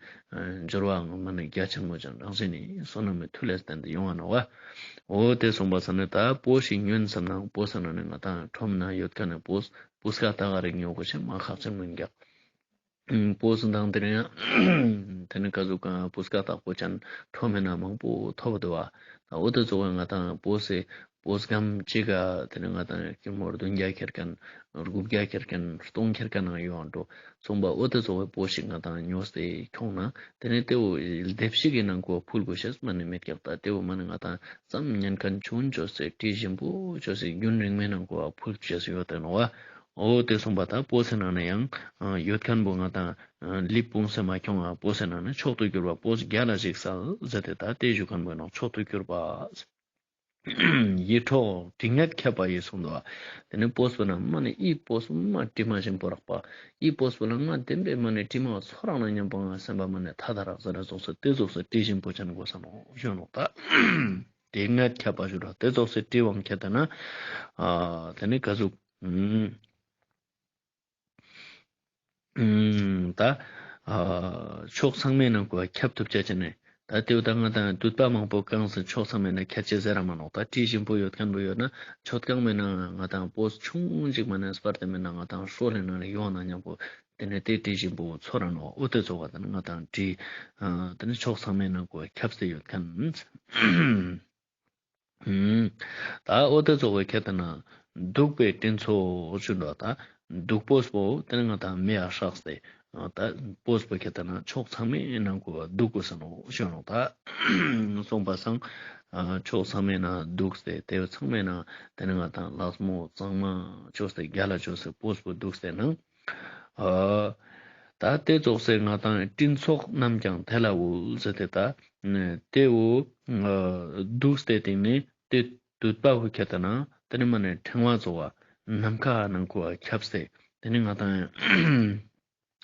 འབྱོར་བའང་མ་ནས་རྒྱ་ཆེན་མོ་ཅན་རང་བཞིན་ནི་བསོད་ནམས་མི་མཐུ་ལས་བརྟེན་ཏེ་ཡོང་བ་ནོ་བ། འོ་དེ་སོང་པ་ས་ནས་ད་པོ་ཞིག་ཉོན་བསམ་ན་པོ་ས་ན་ནས་ང་དང་ཁྲོམ་ན་ཡོད་མཁན་ནས་པོ་པོ་སྐ་ད་ག་རེ་ཉོ་དགོས་ཆེ་མ་ཁག་ཆེན་མོ་ཡིན་ཀྱག། པོ་སི་དང་དེ་ནས་དེ་ནས་ག་ཟུག་ག་པོ་སྐ་དག་པོ་ཅན་ཁྲོམ་ན་མང་པོ་ཐོབ་འདུག་བ། ད་འོ་དེ་ཚོ་བས་ང་དང་པོ་སེ་པོ་སྒམ་གཅིག་ག་དེ་ནས་ང་དང་ཀི་མོར་བདུན་བརྒྱ་ཁྱེར་མཁན་དགུ་བརྒྱ་ཁྱེར་མཁན་སྟོང་ཁྱེར་མཁན་ནང་ཡོང་འགྲོ། སོང་པ་འོ་དེ་ཚོ་བས་པོ་ཞིག་ང་དང་ཉོས་ཏེ་ཁྱོང་ན་དེ་ནས་དེ་བོ་ལྡེབས་ཤིག་གི་ནང་གོ་ཕུལ་དགོས་ཤེས་མ་ནི་མེད་ཀྱག། ད་དེ་བོ་མ་ནི་ང་དང་ཙམ་ཉན་མཁན་ཆུང་ཆོས་སེ་དྲི་ཞིམ་པོ་ཆོས་སེ་རྒྱུན་རིང་མའི་ནང་གོ་ཕུལ་ཆེས་ཡོད་དེ་ནོ་བ། འོ་དེ་སོང་པ་ད་པོ་སེ་ནང་ན་ཡང་ཡོད་མཁན་པོ་ང་དང་ལིབ་སྤུངས་སེ་མ་ཁྱོང་ང་པོ་སེ་ནང་ན་མཆོག་ཏུ་གྱུར་པ་པོ་སེ་རྒྱ་ལ་ཞིག་སལ་ཟེར་ཏེ་ད་དེ་ཞུ་མཁན་པོ་ནོ་མཆོག་ཏུ་གྱུར་པ། ཡིད་འཕྲོག་དྲི་ངད་ཁྱབ་པ་ཡིས་གསུངས་འདུག་བ། དེ་ནས་པོས་པོ་ན་མ་ནི་ཨི་པོས་པོ་མ་དྲི་མ་ཞིམ་པོ་རག་པ། ཨི་པོས་པོ་ལ་ང་བདེན་པའི་མ་ནི་དྲི་མ་ཚོར་རག་ན་མཉམ་པོ་ང་སེམས་པ་མ་ནི་ཐ་ད་རག་ཟེར་ར་ཙོགས་སེ་དེ་ཙོགས་སེ་དྲི་ཞིམ་པོ་ཅན་དགོས་ས་ནོ་ཞུ་ནོ་ད། དྲི་ངད་ཁྱབ་པ་ཞུ་ར་དེ་ཙོགས་སེ་དྲི་བའང་ཁྱད་ད་ན། ཨ་དེ་ནི་ག་ཟུག། ད་ཕྱོགས་ཚང་མའི་ནང་གོ་ཁྱབ་ཐུབ་ཅེས་ཅི་ནས་ད་དེ་བོ་ད་ང་དང་དུད་པ་མང་པོ་གང་སེ་ཕྱོགས་ཚང་མའི་ནང་ཁྱབ་ཅེས་ཟེར་ར་མ་ནོག། ད་དྲི་ཞིམ་པོ་ཡོད་མཁན་པོ་ཡོད་ན་མཆོད་ཁང་མའི་ནང་ང་དང་པོས་ཆུང་ཅིག་མ་ནས་སྤར་ཏེ་མེད་ན་ང་དང་ཧྲོ་ལེ་ནང་ལ་ཡོང་ན་མཉམ་པོ་དེ་ནས་དེ་དྲི་ཞིམ་པོ་ཚོར་ར་ནོག། འོ་དེ་ཚོ་བ་དེ་ནས་ང་དང་དྲི་དེ་ནས་ཕྱོགས་ཚང་མའི་ནང་གོ་ཁྱབ་སྟེ་ཡོད་མཁན། ད་འོ་དེ་ཚོ་བའི་ཁྱད་ད་ན་བདུག་པའི་སྤྲིན་ཚོགས་ཞུ་འགྲོ། ད་བདུག་པོས་པོ་དེ་ནི་ང་དང་མེ་ཡ་སྲེགས་ཏེ་ད་པོས་པོ་ཁྱད་ད་ན་ཕྱོགས་ཚང་མའི་ནང་གོ་བ་བདུག་དགོས་ས་ནོ་ཞུ་ནོ། ད་སོང་པ་སང་ཕྱོགས་ཚང་མའི་ནང་བདུག་སྟེ་དེ་བས་ཚང་མའི་ནང་དེ་ནི་ང་དང་ལག་མོ་གཙང་མ་ཅོས་ཏེ་རྒྱ་ལ་ཅོས་ཏེ་པོས་པོ་བདུག་སྟེ་ནང་། ཨ། ད་དེ་ཙོགས་སེ་ང་དང་སྤྲིན་ཚོགས་རྣམས་ཀྱང་དེ་ལ་འོད་ཟེར་ཏེ་ད། དེ་བོ་བདུག་སྟེ་སྟེང་ནས་དེ་དུད་པ་བོ་ཁྱད་ད་ན་དེ་ནི་མ་ནས་ཕྲེང་བ་ཚོགས་པ་ནམ་མཁའ་ནང་གོ་བ་ཁྱབ་སྟེ་དེ་ནི་ང་དང་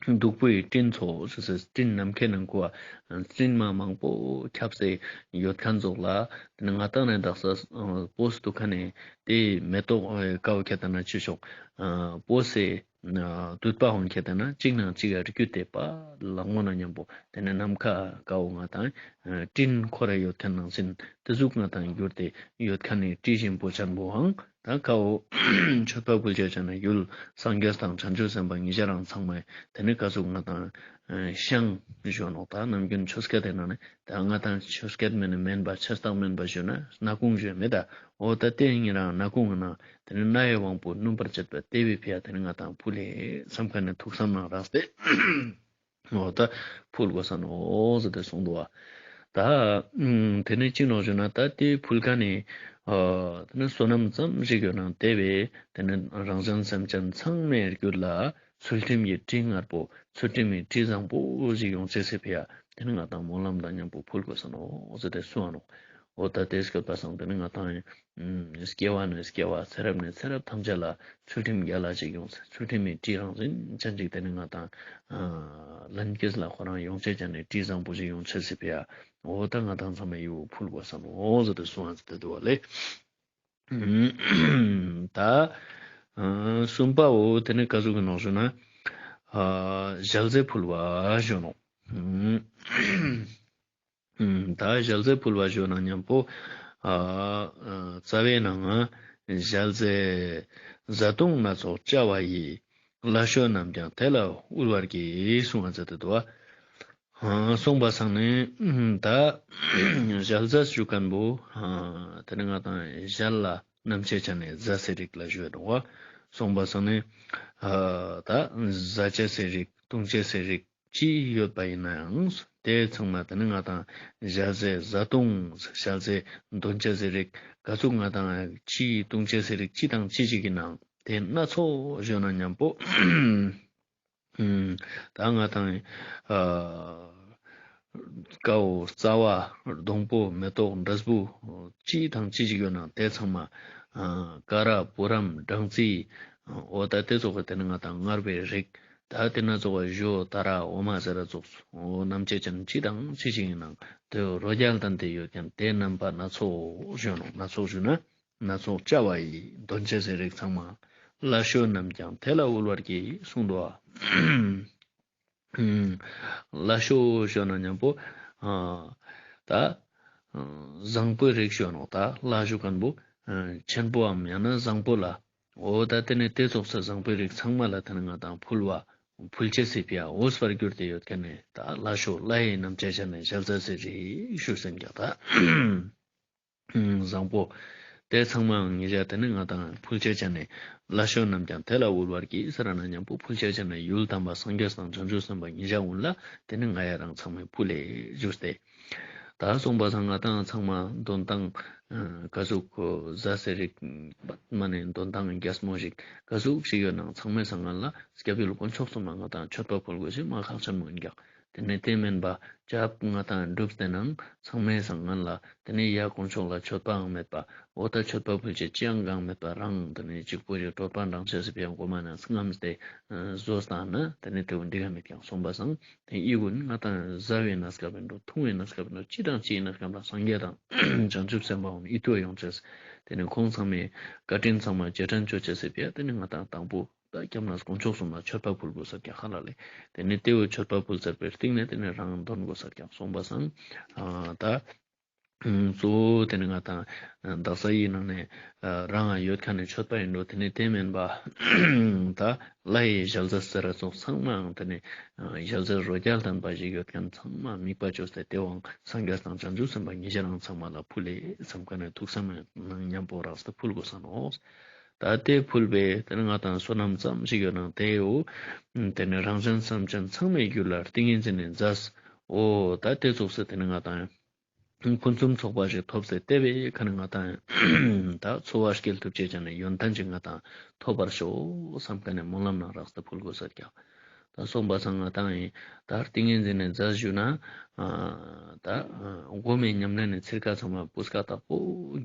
བདུག་པའི་སྤྲིན་ཚོགས་ཟེར་སེ་སྤྲིན་ནམ་མཁའི་ནང་གོ་བ་སྤྲིན་མ་མང་པོ་ཁྱབ་སྟེ་ཡོད་མཁན་ཙོགས་ལ་དེ་ནི་ང་དང་ནས་དག་ས་པོས་དུ་ཁ་ནས་དེ་མེ་ཏོག་ཀའོ་ཁྱད་ད་ན་ཆུ་ཤོག་པོས་སེ། དུད་པ་ཧོན་ཁྱེར་ཏེ་ན་གཅིག་ནང་གཅིག་ག་རིགས་རྒྱུད་དེ་པ་ལག་མོ་ན་མཉམ་པོ་དེ་ནས་ནམ་མཁའ་ཀའོ་ང་དང་སྤྲིན་འཁོར་ར་ཡོད་མཁན་ནང་བཞིན་དེ་ཟུག་ང་དང་གྱུར་ཏེ་ཡོད་མཁན་ནི་དྲི་ཞིམ་པོ་ཅན་པོའང་ད་ཀའོ་མཆོད་པ་ཕུལ་ཅེས་ཅན་ན་ཡུལ་སངས་རྒྱས་དང་བྱང་ཆུབ་སེམས་དཔའ་ཉེ་ཆར་རང་ཚང་མ་དེ་ནས་ཀ་ཟུག་ང་དང་ཤངས་ཞུ་ནོག། ད་ནམ་རྒྱུན་ཆོས་སྐད་དེ་ནང་ནས་ད་ང་དང་ཆོས་སྐད་མེན་མེན་པ་ཆོས་སྟངས་མེན་པ་ཞུ་ན་སྣ་ཁུང་ཞུ་མེད་ད། འོ་ད་དེ་ཉིད་རང་སྣ་ཁུང་ན་དེ་ནི་སྣའི་དབང་པོ་སྣུམ་པར་བྱེད་པ་དེ་བས་ཕི་ཡ་དེ་ནི་ང་དང་ཕུལ་ལེ་བསམ་མཁན་ནི་ཐུགས་བསམ་ནང་རགས་ཏེ། འོ་ད་ཕུལ་དགོས་ས་ནོ་ཟེར་ཏེ་གསུངས་འདུག་བ། ད་དེ་ནི་ཅི་ནོག་ཞུ་ན་ད་དེ་ཕུལ་མཁན་ནི་དེ་ནི་བསོད་ནམས་ཙམ་ཞིག་ཡོད་ན་དེ་བས་དེ་ནི་རང་གཞན་སེམས་ཅན་ཚང་མའི་རྒྱུད་ལ་ཚུལ་ཁྲིམས་ཀྱི་དྲི་མངར་པོ་ཚུལ་ཁྲིམས་ཀྱི་དྲི་བཟང་པོ་ཞིག་ཡོང་ཅེས་སི་ཕི་ཡ་དེ་ནི་ང་དང་སྨོན་ལམ་དང་མཉམ་པོ་ཕུལ་དགོས་ས་ནོ་ཟེར་ཏེ་གསུངས་ནོག། འོ་ད་དེ་སྐབས་པ་སང་དེ་ནི་ང་དང་ཨུམ་སྐྱེ་བ་ནས་སྐྱེ་བ་ཚེ་རབས་ནས་ཚེ་རབས་ཐམས་ཅད་ལ་ཚུལ་ཁྲིམས་རྒྱལ་ལ་ཅིག་ཡོང་ཚེ་ཚུལ་ཁྲིམས་མི་དྲི་རང་བཞིན་ཅན་ཅིག་དེ་ནི་ང་དང་ལྷན་སྐྱེས་ལ་ཁོ་རང་ཡོང་ཆེད་ཅན་ནི་དྲི་བཟང་པོ་ཞིག་ཡོང་ཆེད་སི་ཕི་ཡ། འོ་ད་ང་དང་ཚང་མས་ཡུ་ཕུལ་དགོས་ས་ནོག་ཟེར་ཏེ་གསུངས་ཏེ་འདུག་པ་ལེ། ད་གསུམ་པའོ་དེ་ནི་ག་ཟུག་གི་ནོག་ཞུ་ན། ཨ་ཞལ་ཟས་ཕུལ་བ་ཞུ་ནོག། ཨུམ་ད་ཞལ་ཟས་ཕུལ་བ་ཞུ་ན་མཉམ་པོ་ཨ་རྩ་བའི་ནང་ང་ཞལ་ཟས་བཟའ་བཏུང་སྣ་ཚོགས་བཅའ་བ་ཡིས། ལྷ་བཤོས་རྣམས་ཀྱང་དེ་ལ་དབུལ་བར་བགྱི་གསུངས་པ་མཛད་དེ་འདུག་པ། གསུངས་པ་སང་ནི་ད་ཞལ་ཟས་ཞུ་མཁན་པོ་དེ་ནི་ང་དང་ཞལ་ལ་སྣམ་ཆེ་ཆ་ནས་ཟས་སི་རིགས་ལ་ཞུ་འདུག་པ། གསུངས་པ་སང་ནི་ད་ཟ་ཆེ་སི་རིགས་བཏུང་ཆེ་སི་རིགས་ཅི་ཡོད་པ་ཡིན་ནའང་དེ་ཚང་མ་དེ་ནི་ང་དང་ཞལ་ཟས་བཟའ་བཏུང་ཞལ་ཟས་འདོན་ཆེ་སི་རིགས་ག་ཟུག་ང་དང་ཅི་བཏུང་ཆེ་སི་རིགས་ཅི་དང་ཅི་ཞིག་ཡིན་ནའང་དེ་སྣ་ཚོགས་ཞུ་ན་མཉམ་པོ། ཨུམ། ད་ང་དང་ཨ་ཀའོ་རྩ་བ་སྡོང་པོ་མེ་ཏོག་འབྲས་བུ་ཅི་དང་ཅི་ཞིག་ཡོད་ན་དེ་ཚང་མ་ཨ་ཀ་ར་བུ་རམ་སྦྲང་རྩི་འོ་ད་དེ་ཚོགས་དེ་ནི་ང་དང་མངར་བའི་རིགས་ད་དེ་ན་ཚོགས་ཞོ་ད་ར་འོ་མ་ཟེར་ར་ཚོགས་འོ་སྣམ་ཆེ་ཅན་ཅི་དང་ཅི་ཞིག་ཡིན་ནའང་དེ་རོ་བརྒྱ་ལྡན་དེ་ཡོད་ཀྱང་དེ་རྣམ་པ་སྣ་ཚོགས་ཞུ་ནོག། སྣ་ཚོགས་ཞུ་ན། སྣ་ཚོགས་བཅའ་བ་ཡིས། འདོན་ཆེ་སའི་རིགས་ཚང་མ། ལྷ་བཤོས་རྣམས་ཀྱང་དེ་ལ་དབུལ་བར་བགྱི་གསུངས་འདུག་པ། ལྷ་བཤོས་ཞུ་ན་མཉམ་པོ་ད་བཟང་པོའི་རིགས་ཞུ་ནོག། ད་ལྷ་ཞུ་མཁན་པོ་ཆེན་པོའམ་ཡང་ན་བཟང་པོ་ལ་འོ་ད་དེ་ནི་དེ་ཚོགས་སུ་བཟང་པོའི་རིགས་ཚང་མ་ལ་དེ་ནི་ང་དང་ཕུལ་བ་ཕུལ་ཆེ་སའི་ཕི་ཡ་འོས་པར་གྱུར་ཏེ་ཡོད་མཁན་ནི་ད་ལྷ་བཤོས་ལྷ་ཡི་རྣམ་ཆེ་ཆ་ནས་ཞལ་ཟས་སི་རིགས་ཞུ་སེམས་ཀྱང་ད། བཟང་པོ། དེ་ཚང་མའང་ཉེ་ཞག་དེ་ནི་ང་དང་ཕུལ་ཆེ་ཆ་ནས་ལྷ་བཤོས་རྣམས་ཀྱང་དེ་ལ་དབུལ་བར་བགྱི་ཟེར་ན་མཉམ་པོ་ཕུལ་ཆེ་ཆ་ནས་ཡུལ་དམ་པ་སངས་རྒྱས་དང་བྱང་ཆུབ་སེམས་དཔའ་ཉེ་ཞག་གུན་ལ་དེ་ནི་ང་ཡ་རང་ཚང་མས་ཕུལ་ལེ་ཞུས་ཏེ། ད་གསུངས་པ་སང་ང་དང་ཚང་མ་འདོན་སྟངས་ག་ཟུག་ཟས་སི་རིགས་མ་ནས་འདོན་སྟངས་རྒྱལ་མོ་ཞིག་ག་ཟུག་ཞིག་ཡོད་ནའང་ཚང་མའི་སང་སྔན་ལ་སྐྱབས་ཡུལ་དཀོན་མཆོག་གསུམ་ལ་ང་དང་མཆོད་པ་ཕུལ་དགོས་ཞེས་མ་ཁག་ཆེན་མོ་ཡིན་ཀྱང་། དེ་ནས་དེ་མིན་པ་སྐྱབས་ང་དང་སྒྲུབ་སྟེ་ནང་ཚང་མའི་སང་སྔན་ལ་དེ་ནས་ཡ་དཀོན་མཆོག་ལ་མཆོད་པའང་མེད་པ་འོ་ད་མཆོད་པ་ཕུལ་ཆེད་ཅི་ཡང་གང་མེད་པ་རང་དེ་ནས་གཅིག་པོ་ཞིག་གྲོད་པ་འགྲངས་ཆེ་སི་ཕི་ཡ་མགོ་མ་ནས་རྔམས་ཏེ་བཟོས་བཏང་ན་དེ་ནས་དེ་བོ་འགྲིག་ག་མེད་ཀྱང་གསུངས་པ་སང་དེ་ཨི་གུན་ང་དང་ཟ་བའི་གནས་སྐབས་ཡིན་འགྲོ་འཐུང་བའི་གནས་སྐབས་ཡིན་འགྲོ་ཅི་དང་ཅི་ཡིན་གནས་སྐབས་ལ་སངས་རྒྱས་དང་བྱང་ཆུབ་སེམས་དཔའ་འོ་ཨི་ཐུ་ཡོང་ཆེས་དེ་ནས་ཁོང་ཚང་མའི་བཀའ་དྲིན་ཚང་མ་རྗེས་དྲན་ཆོ་ཆེ་སི་ཕི་ཡ་དེ་ནས་ང་དང་དང་པོ། ད་སྐྱབས་གནས་དཀོན་མཆོག་གསུམ་ལ་མཆོད་པ་ཕུལ་དགོས་ས་ཀྱང་ཧ་ལ་ལེ། དེ་ནས་དེ་བོ་མཆོད་པ་ཕུལ་ཚར་བའི་སྟིང་ནས་དེ་ནས་རང་འདོན་དགོས་ས་ཀྱང་གསུངས་པ་སང་། ཨ་ད་གཙོ་བོ་དེ་ནས་ང་དང་དག་ས་ཡི་ནང་ནས་རང་ཡོད་མཁན་ནས་མཆོད་པ་ཡིན་འགྲོ། དེ་ནས་དེ་མིན་པ་ད་ལྷ་ཡི་ཞལ་ཟས་ཟེར་ར་ཚོགས་ཚང་མའང་དེ་ནས་ཞལ་ཟས་རོ་བརྒྱ་ལྡན་པ་ཞིག་ཡོད་མཁན་ཚང་མ་དམིགས་པ་བཅོས་ཏེ་དེ་བོའང་སངས་རྒྱས་དང་བྱང་ཆུབ་སེམས་དཔའ་ཉེ་ཞ་རང་ཚང་མ་ལ་ཕུལ་ལེ་བསམ་མཁན་ནས་ཐུགས་བསམ་ནང་མཉམ་པོ་རགས་ཏེ་ཕུལ་དགོས་ས་ནོག། ད་དེ་ཕུལ་བའི་དེ་ནི་ང་དང་བསོད་ནམས་ཙམ་ཞིག་ཡོད་ནང་དེའོ། དེ་ནི་རང་གཞན་སེམས་ཅན་ཚང་མའི་རྒྱུད་ལ་ཏིང་ངེ་འཛིན་ནི་མཛད། འོ་ད་དེ་ཚོགས་སུ་དེ་ནི་ང་དང་ཕུན་སུམ་ཚོགས་པ་ཞིག་ཐོབ་སྟེ་དེ་བས་ཁ་ནི་ང་དང་ད་འཚོ་བ་སྐྱེལ་ཐུབ་ཅེས་ཀྱང་ནི་ཡོན་ཏན་ཅིག་ང་དང་ཐོབ་པར་ཤོག་བསམ་མཁན་ནི་སྨོན་ལམ་ནང་རགས་ཏེ་ཕུལ་དགོས་ས་ཀྱང་། ད་གསུངས་པ་སང་ང་དང་ཡིན། ད་ཏིང་ངེ་འཛིན་ནི་མཛད་ཞུ་ན། ཨ་ད་སྒོམ་མེད་ཉམས་ལེན་ནི་ཚིར་ཁ་ཚང་མ་སྤུས་ཀ་དག་པོ་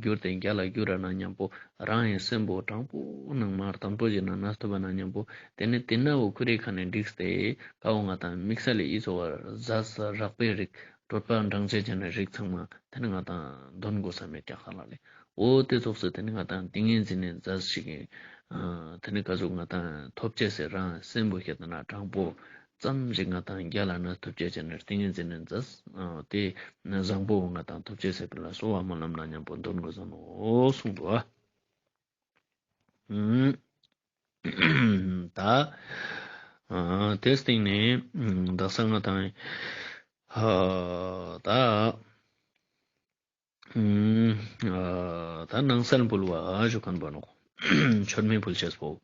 གྱུར་ཏེ་རྒྱ་ལ་གྱུར་ར་ན་མཉམ་པོ་རང་ཡི་སེམས་པོ་དྲང་པོ་ནང་མ་དམ་པོ་ཞིག་ན་ན་ཐུབ་པ་ན་མཉམ་པོ་དེ་ནི་དེ་ན་འོ་ཁུ་རེ་ཁ་ནས་འགྲིགས་ཏེ་ཀ་བོ་ང་དང་དམིགས་བསལ་ལས་ཨི་ཚོ་བར་ཟས་རགས་པའི་རིགས་གྲོད་པ་འགྲངས་ཆེ་ཅན་ནི་རིགས་ཚང་མ་དེ་ནི་ང་དང་འདོན་དགོས་ས་མེད་ཀྱང་ཧ་ལ་ལེ། འོ་དེ་ཚོགས་སུ་དེ་ནི་ང་དང་ཏིང་ངེ་འཛིན་ནི་མཛད་ཞིག་ཨ་དེ་ནི་ག་ཟུག་ང་དང་ཐོབ་ཅེས་སི་རང་སེམས་པོ་ཁྱེད་ན་དྲང་པོ་ཙམ་ཞིག་ང་དང་རྒྱ་ལ་ན་ཐོབ་ཅེས་ཅན་ནི་ཏིང་ངེ་འཛིན་ནི་མཛད་ཨ་དེ་ནི་བཟང་པོ་ང་དང་ཐོབ་ཅེས་སི་ཕི་ལ་གསོལ་བ་སྨོན་ལམ་ན་མཉམ་པོ་འདོན་དགོས་ས་ནོག་གསུངས་འདུག་ཨ། ད་ཨ་དེ་སྟེང་ནས་ཨ་དག་ས་ང་དང་ཨ་ད། ཨ་ད་ནང་གསེས་ཕུལ་བ་ཞུ་མཁན་པོ་ནོག། མཆོད་མེ་ཕུལ་ཅེས་པོ།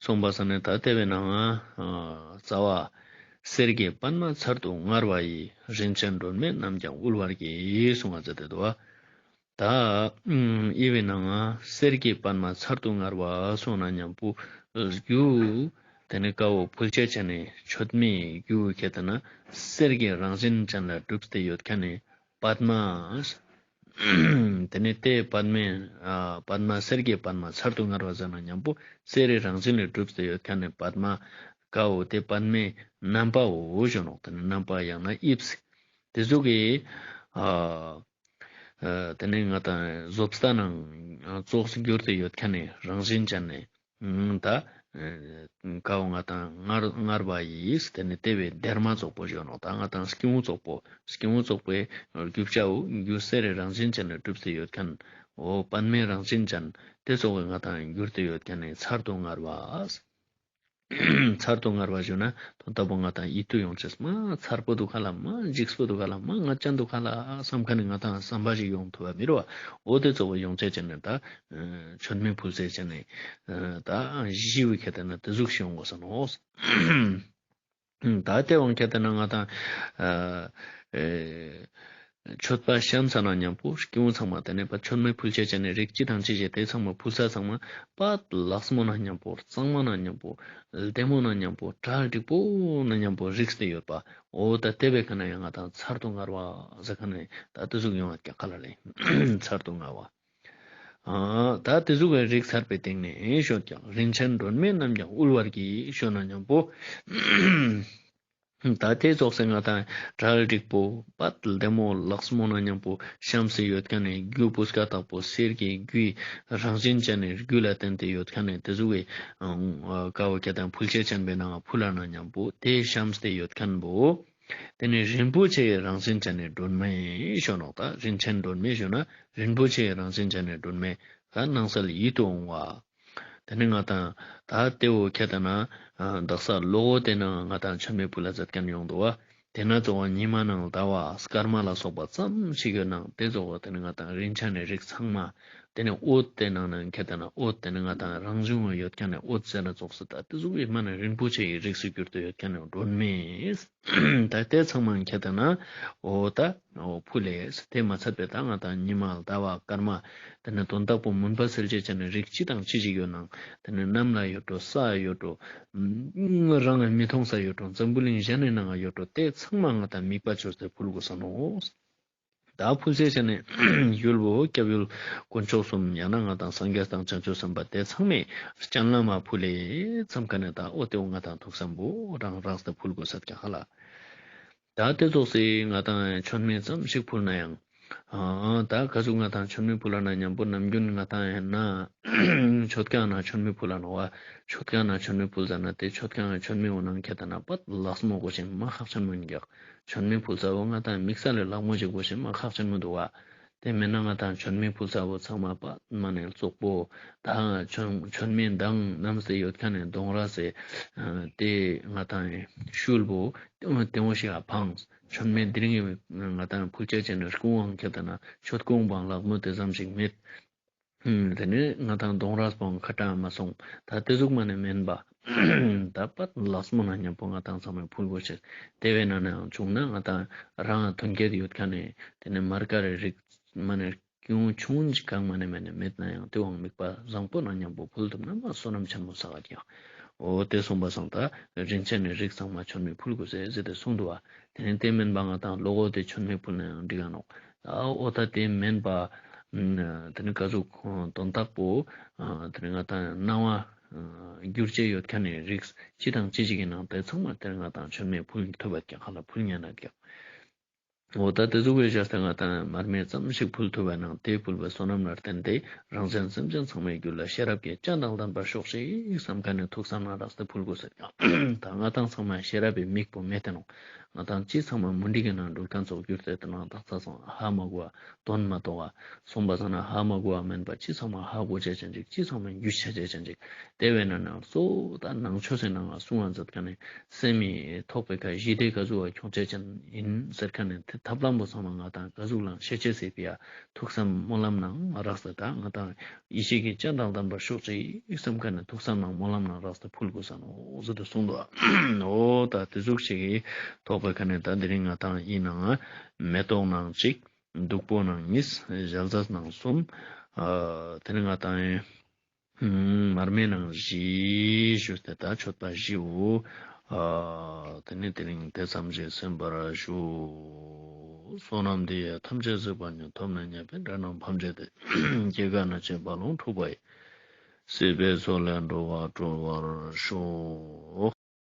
གསུངས་པ་སང་ནི་ད་དེ་བས་ན་ཨ་རྩ་བ། གསེར་གྱི་པདྨ་ཚར་དུ་དངར་བ་ཡིས། རིན་ཆེན་སྒྲོན་མེ་རྣམས་ཀྱང་དབུལ་བར་བགྱི། གསུངས་པ་ཟེར་ཏེ་འདུག་པ། ད་ཨ་ཨི་བས་ན་གསེར་གྱི་པདྨ་ཚར་དུ་དངར་བ་གསུངས་ན་མཉམ་པོ་རྒྱུ་དེ་ནི་ཀ་བོ་ཕུལ་ཅེས་ཅན་ནི་མཆོད་མེ་རྒྱུ་ཁྱེད་ན་གསེར་གྱི་རང་བཞིན་ཅན་ལ་གྲུབ་སྟེ་ཡོད་མཁན་ནི། པདྨ། དེ་ནས་དེ་པདྨའི་ཨ་པདྨ་གསེར་གྱི་པདྨ་ཚར་དུ་དངར་བ་ཟེར་ན་མཉམ་པོ་གསེར་རི་རང་བཞིན་ལས་གྲུབ་སྟེ་ཡོད་ཁན་ནི་པདྨ་ཀ་བོ་དེ་པདྨའི་རྣམ་པའོ་ཞུ་ནོག། དེ་ནི་རྣམ་པ་ཡང་ན་དབྱིབས་དེ་ཟུག་གི་ཨ་ཨ་དེ་ནི་ང་དང་བཟོ་ལྟ་ནང་ཙོགས་གྱུར་ཏེ་ཡོད་ཁན་ནི་རང་བཞིན་ཅན་ནི་ད་ཀ་བོ་ང་དང་དངར་དངར་བ་ཡིས་དེ་ནི་དེ་བའི་སྡེར་མ་ཙོགས་པོ་ཞུ་ནོག། ད་ང་དང་སྐྱེ་བོ་ཙོགས་པོ་སྐྱེ་བོ་ཙོགས་པའི་རྒྱུ་ཆའོ་རྒྱུ་གསེར་རི་རང་བཞིན་ཅན་ནི་གྲུབ་སྟེ་ཡོད་ཁན་འོ་པདྨའི་རང་བཞིན་ཅན་དེ་ཙོགས་པོ་ང་དང་གྱུར་ཏེ་ཡོད་ཁན་ནི་ཚར་དུ་དངར་བ། ཚར་དུ་དངར་བ་ཞུ་ན་དོན་དག་པོ་ང་དང་ཡིད་དུ་ཡོང་ཅེས་མ་ཚར་པོ་འདུག་ག་ལ་མ་འཇིགས་པོ་འདུག་ག་ལ་མ་ང་ཅན་འདུག་ག་ལ་བསམ་ཁན་ནི་ང་དང་བསམ་པ་ཞིག་ཡོང་ཐུབ་པ་མི་རུ་བ། འོ་དེ་ཙོགས་པོ་ཡོང་ཅེས་ཅན་ནི་ད་མཆོད་མེ་ཕུལ་ཅེས་ཅན་ནི་ད་ཞི་བའི་ཁ་ཏེ་ན་དེ་ཟུག་ཤིག་ཡོང་དགོས་ས་ནོག། ད་དེ་བང་ཁ་ཏེ་ན་ང་དང་ཨ་ཨེ་མཆོད་པ་བཤམས་ས་ན་མཉམ་པོ་སྐྱེ་བོ་ཚང་མ་དེ་ནས་པ་མཆོད་མེ་ཕུལ་ཅེས་ཅན་ནི་རིགས་ཅི་དང་ཅི་བྱེད་དེ་ཚང་མ་ཕུལ་ས་ཚང་མ་པ་ལགས་མོ་ན་མཉམ་པོ་གཙང་མ་ན་མཉམ་པོ་ལྡེ་མོ་ན་མཉམ་པོ་གྲ་འགྲིག་པོ་ན་མཉམ་པོ་རིགས་ཏེ་ཡོད་པ། འོ་ད་དེ་བའི་ཁ་ན་ཡང་ང་དང་ཚར་དུ་དངར་བ་ཟེར་ཁན་ནི་ད་དེ་ཟུག་ཡོང་བ་ཀྱང་ཁ་ལ་ལེ་ཚར་དུ་དངར་བ། ཨ་ད་དེ་ཟུག་གི་རིགས་ཚར་པའི་སྟེང་ནས་ཤོད་ཀྱང་རིན་ཆེན་སྒྲོན་མེ་རྣམས་ཀྱང་དབུལ་བར་བགྱི་ཞུ་ན་མཉམ་པོ། ད་དེ་ཙོགས་སེ་ང་དང་གྲ་འགྲིག་པོ་པ་ལྡེ་མོ་ལགས་མོ་ན་མཉམ་པོ་བཤམས་སེ་ཡོད་ཁན་ནི་རྒྱུ་སྤུས་ཀ་དག་པོ་གསེར་གྱི་རྒྱུའི་རང་བཞིན་ཅན་ནི་རྒྱུ་ལ་བརྟེན་ཏེ་ཡོད་ཁན་ནི་དེ་ཟུག་གི་ཀ་བོ་ཁ་ཏེ་ན་ཕུལ་ཅེས་ཅན་པའི་ནང་ཕུལ་ལ་ན་མཉམ་པོ་དེ་བཤམས་ཏེ་ཡོད་ཁན་བོ། དེ་ནི་རིན་པོ་ཆེའི་རང་བཞིན་ཅན་ནི་སྒྲོན་མེ་ཞུ་ནོག། ད་རིན་ཆེན་སྒྲོན་མེ་ཞུ་ན་རིན་པོ་ཆེའི་རང་བཞིན་ཅན་ནི་སྒྲོན་མེ་ད་སྣང་གསལ་ཡིད་དུ་འོང་བ། དེ་ནི་ང་དང་ད་དེ་བོ་ཁ་ཏེ་ན་དག་ས་ལོ་འོ་དེ་ནང་ང་དང་མཆོད་མེ་ཕུལ་ལ་མཛད་ཁན་ཡོང་འདུག་བ། དེ་ན་ཙོགས་པ་ཉི་མ་ནང་ཟླ་བ་སྐར་མ་ལ་སོགས་པ་ཙམ་ཞིག་ཡོད་ནང་དེ་ཙོགས་པ་དེ་ནི་ང་དང་རིན་ཆེན་ནི་རིགས་ཚང་མ་དེ་ནི་འོད་དེ་ནང་ན་ཁ་ཏེ་ན་འོད་དེ་ནི་ང་དང་རང་བྱུང་ཡོད་ཁན་ནི་འོད་ཟེར་ན་ཙོགས་སེ་ད་དེ་ཟུག་གི་མ་ནི་རིན་པོ་ཆེའི་རིགས་སུ་གྱུར་ཏེ་ཡོད་ཁན་ནི་སྒྲོན་མེ། ད་དེ་ཚང་མ་ཁ་ཏེ་ན་འོ་ད་འོ་ཕུལ་ལེ། དེ་མ་ཚད་པའི་ད་ང་དང་ཉི་མ་ཟླ་བ་སྐར་མ་དེ་ནི་དོན་དག་པོ་མུན་པ་སེལ་ཅེས་ཅན་ནི་རིགས་ཅི་དང་ཅི་ཞིག་ཡོད་ནང་དེ་ནི་གནམ་ལ་ཡོད་འགྲོ་ས་ཡོད་འགྲོ་རང་ངི་མི་མཐོང་ས་ཡོད་འགྲོ་འཛམ་བུ་གླིང་གཞན་ནི་ནང་ཡོད་འགྲོ་དེ་ཚང་མ་ང་དང་དམིགས་པ་བཅོས་ཏེ་ཕུལ་དགོས་ས་ནོག། ད་ཕུལ་ཅེས་ཅན་ནི་ཡུལ་བོ་སྐྱབས་ཡུལ་དཀོན་མཆོག་གསུམ་ཡང་ན་ང་དང་སངས་རྒྱས་དང་བྱང་ཆུབ་སེམས་དཔའ་དེ་ཚང་མའི་སྤྱན་ལམ་མ་ཕུལ་ལེ་ཙམ་ཁ་ནས་ད་འོ་དེ་བོ་ང་དང་ཐུགས་བསམ་བོ་རང་རགས་ཏེ་ཕུལ་དགོས་ས་ཀྱང་ཧ་ལ། ད་དེ་ཙོགས་སེ་ང་དང་མཆོད་མེ་ཙམ་ཞིག་ཕུལ་ན་ཡང་ཨ་ད་ག་ཟུག་ང་དང་མཆོད་མེ་ཕུལ་ལ་ན་མཉམ་པོ་ནམ་རྒྱུན་ང་དང་ཡང་ན་མཆོད་ཁང་ན་མཆོད་མེ་ཕུལ་ལ་ནོག་བ། མཆོད་ཁང་ན་མཆོད་མེ་ཕུལ་ཟ་ན་དེ་མཆོད་ཁང་ན་མཆོད་མེ་འོ་ནང་ཁ་ཏེ་ན་པ་ལགས་མོ་དགོས་ཤེས་མ་ཁག་ཆེན་མོ་ཡིན་ཀྱག། མཆོད་མེ་ཕུལ་ས་བོ་ང་དང་དམིགས་བསལ་ལས་ལག་མོ་ཅིག་དགོས་ཤེས་མ་ཁག་ཆེན་མོ་འདུག་བ། དེ་མེད་ན་ང་དང་མཆོད་མེ་ཕུལ་ས་བོ་ཚང་མ་པ་མ་ནེ་བཙོག་པོ་ད་མཆོད་མཆོད་མེ་མདངས་བསྣམས་ཏེ་ཡོད་ཁན་ནི་གདོང་ར་སེ་དེ་ང་དང་ཤུལ་བོ་དེ་མོ་ཞིག་ཨ་ཕངས། མཆོད་མེ་དེ་རིང་ང་དང་ཕུལ་ཅེས་ཅན་ནི་སྐུ་དབང་ཁ་ཏེ་ན་མཆོད་ཀོང་བང་ལག་མོ་དེ་ཙམ་ཞིག་མེད། ཧུམ། དེ་ནས་ང་དང་གདོང་ར་སྤང་ཁ་གྲག་མ་སོང་། ད་དེ་ཟུག་མ་ནེ་མེན་པ། ད་པ་ལགས་མོ་ན་མཉམ་པོ་ང་དང་ཚང་མས་ཕུལ་དགོས་ཤེས། དེ་བས་ན་ནའང་བྱུང་ན་ང་དང་རང་ཐོན་སྐྱེད་ཡོད་ཁན་ནི་དེ་ནས་མར་ཀ་རི་རིགས་མ་ནེ་སྐྱོན་ཆུང་ཅིག་གང་མ་ནེ་མ་ནེ་མེད་ན་ཡང་དེ་བོ་དམིགས་པ་བཟང་པོ་ན་མཉམ་པོ་ཕུལ་ཐུབ་ན་མ་བསོད་ནམས་ཆེན་མོ་བསགས་ཀྱང་། འོ་དེ་གསུངས་པ་སང་ད་རིན་ཆེན་ནི་རིགས་ཚང་མ་མཆོད་མེ་ཕུལ་དགོས་ཟེར་ཟེར་ཏེ་གསུངས་འདུག་བ། དེ་ནས་དེ་མེན་པ་ང་དང་ལོ་འོ་དེ་མཆོད་མེ་ཕུལ་ན་ཡང་འགྲིག་ག་ནོག། ཨ་འོ་ད་དེ་མེན་པ། ཨ་དེ་ནི་ག་ཟུག་དོན་དག་པོ་ཨ་དེ་ནི་ང་དང་སྣང་བ་ཨ་འགྱུར་བྱེད་ཡོད་ཁན་ནི་རིགས་ཅི་དང་ཅི་ཞིག་ཡིན་ནང་དེ་ཚང་མ་དེ་ནི་ང་དང་མཆོད་མེ་ཕུལ་ཐུབ་པ་ཀྱང་ཧ་ལ་ཕུལ་ཉན་ན་ཀྱང་། འོ་ད་དེ་ཟུག་པའི་ཞག་སྟེ་ང་དང་མར་མེ་ཙམ་ཞིག་ཕུལ་ཐུབ་པ་ནང་དེ་ཕུལ་བའི་བསོད་ནམས་ལ་བརྟེན་ཏེ་རང་གཞན་སེམས་ཅན་ཚང་མའི་རྒྱུད་ལ་ཤེས་རབ་ཀྱི་སྤྱན་དང་ལྡན་པར་ཤོག་ཅིག་བསམ་ཁན་ནི་ཐུགས་བསམ་ནང་རགས་ཏེ་ཕུལ་དགོས་ཟེར་ཀྱང་། ད་ང་དང་ཚང་མ་ཤེས་རབ་པའི་མིག་པོ་མེད་དེ་ནོག། ང་དང་ཅི་ཚང་མ་མུན་དིག་གི་ནང་འགྲུལ་ཁན་ཙོགས་གྱུར་ཏེ་དེ་ནང་དག་ས་སོང་ཧ་མ་གོ་བ་དོན་མ་རྟོགས་པ། སོང་པ་སང་ན་ཧ་མ་གོ་བ་མེན་པ་ཅི་ཚང་མ་ཧ་གོ་ཅེས་ཅན་ཅིག་ཅི་ཚང་མ་རྒྱུས་ཆ་ཅེས་ཅན་ཅིག། དེ་བས་ན་ནང་གཙོ་བོ་ད་ནང་ཆོས་སི་ནང་ང་གསུང་བ་མཛད་ཁན་ནི་སེམས་མི་རྟོག་པའི་ཁ་ཞི་བདེ་ག་ཟུག་བ་ཁྱོང་ཅེས་ཅན་ཡིན་ཟེར་ཁན་ནི་དེ་ཐབས་ལམ་པོ་ཚང་མ་ང་དང་ག་ཟུག་ལང་ཤེས་ཅེས་སི་ཕི་ཡ་ཐུགས་བསམ་སྨོན་ལམ་ནང་རགས་ཏེ་ད་ང་དང་ཡེ་ཤེས་ཀྱི་སྤྱན་དང་ལྡན་པར་ཤོག་ཅིག་བསམ་ཁན་ནི་ཐུགས་བསམ་ནང་སྨོན་ལམ་ནང་རགས་ཏེ་ཕུལ་དགོས་ས་ནོག་ཟེར་ཏེ་གསུངས་འདུག། འོ་ད་དེ་ཟུག་ཅིག་གི་ཐོག་པའི་ཁ་ནས་ད་དེ་རིང་ང་དང་ཡིན་ནང་མེ་ཏོག་ནང་གཅིག། བདུག་སྤོས་ནང་གཉིས། ཞལ་ཟས་ནང་གསུམ། ཨ་དེ་ནི་ང་དང་ཡིན། མར་མེ་ནང་བཞི་ཞུས་ཏེ་ད་མཆོད་པ་བཞིའོ། ཨ་དེ་ནི་དེ་རིང་དེ་ཙམ་ཞིག་གསན་པར་ཞུ། བསོད་ནམས་འདི་ཡིས་ཐམས་ཅད་གཟིགས་པ་ཉིད། ཐོབ་ནས་ཉེས་པའི་དགྲ་རྣམས་ཕམ་བྱས་ཏེ། སྐྱེ་རྒ་ན་འཆིའི་རྦ་ཀློང་འཁྲུགས་པ་ཡི། སྲིད་པའི་མཚོ་ལས་འགྲོ་བ་སྒྲོལ་བར་ཤོག།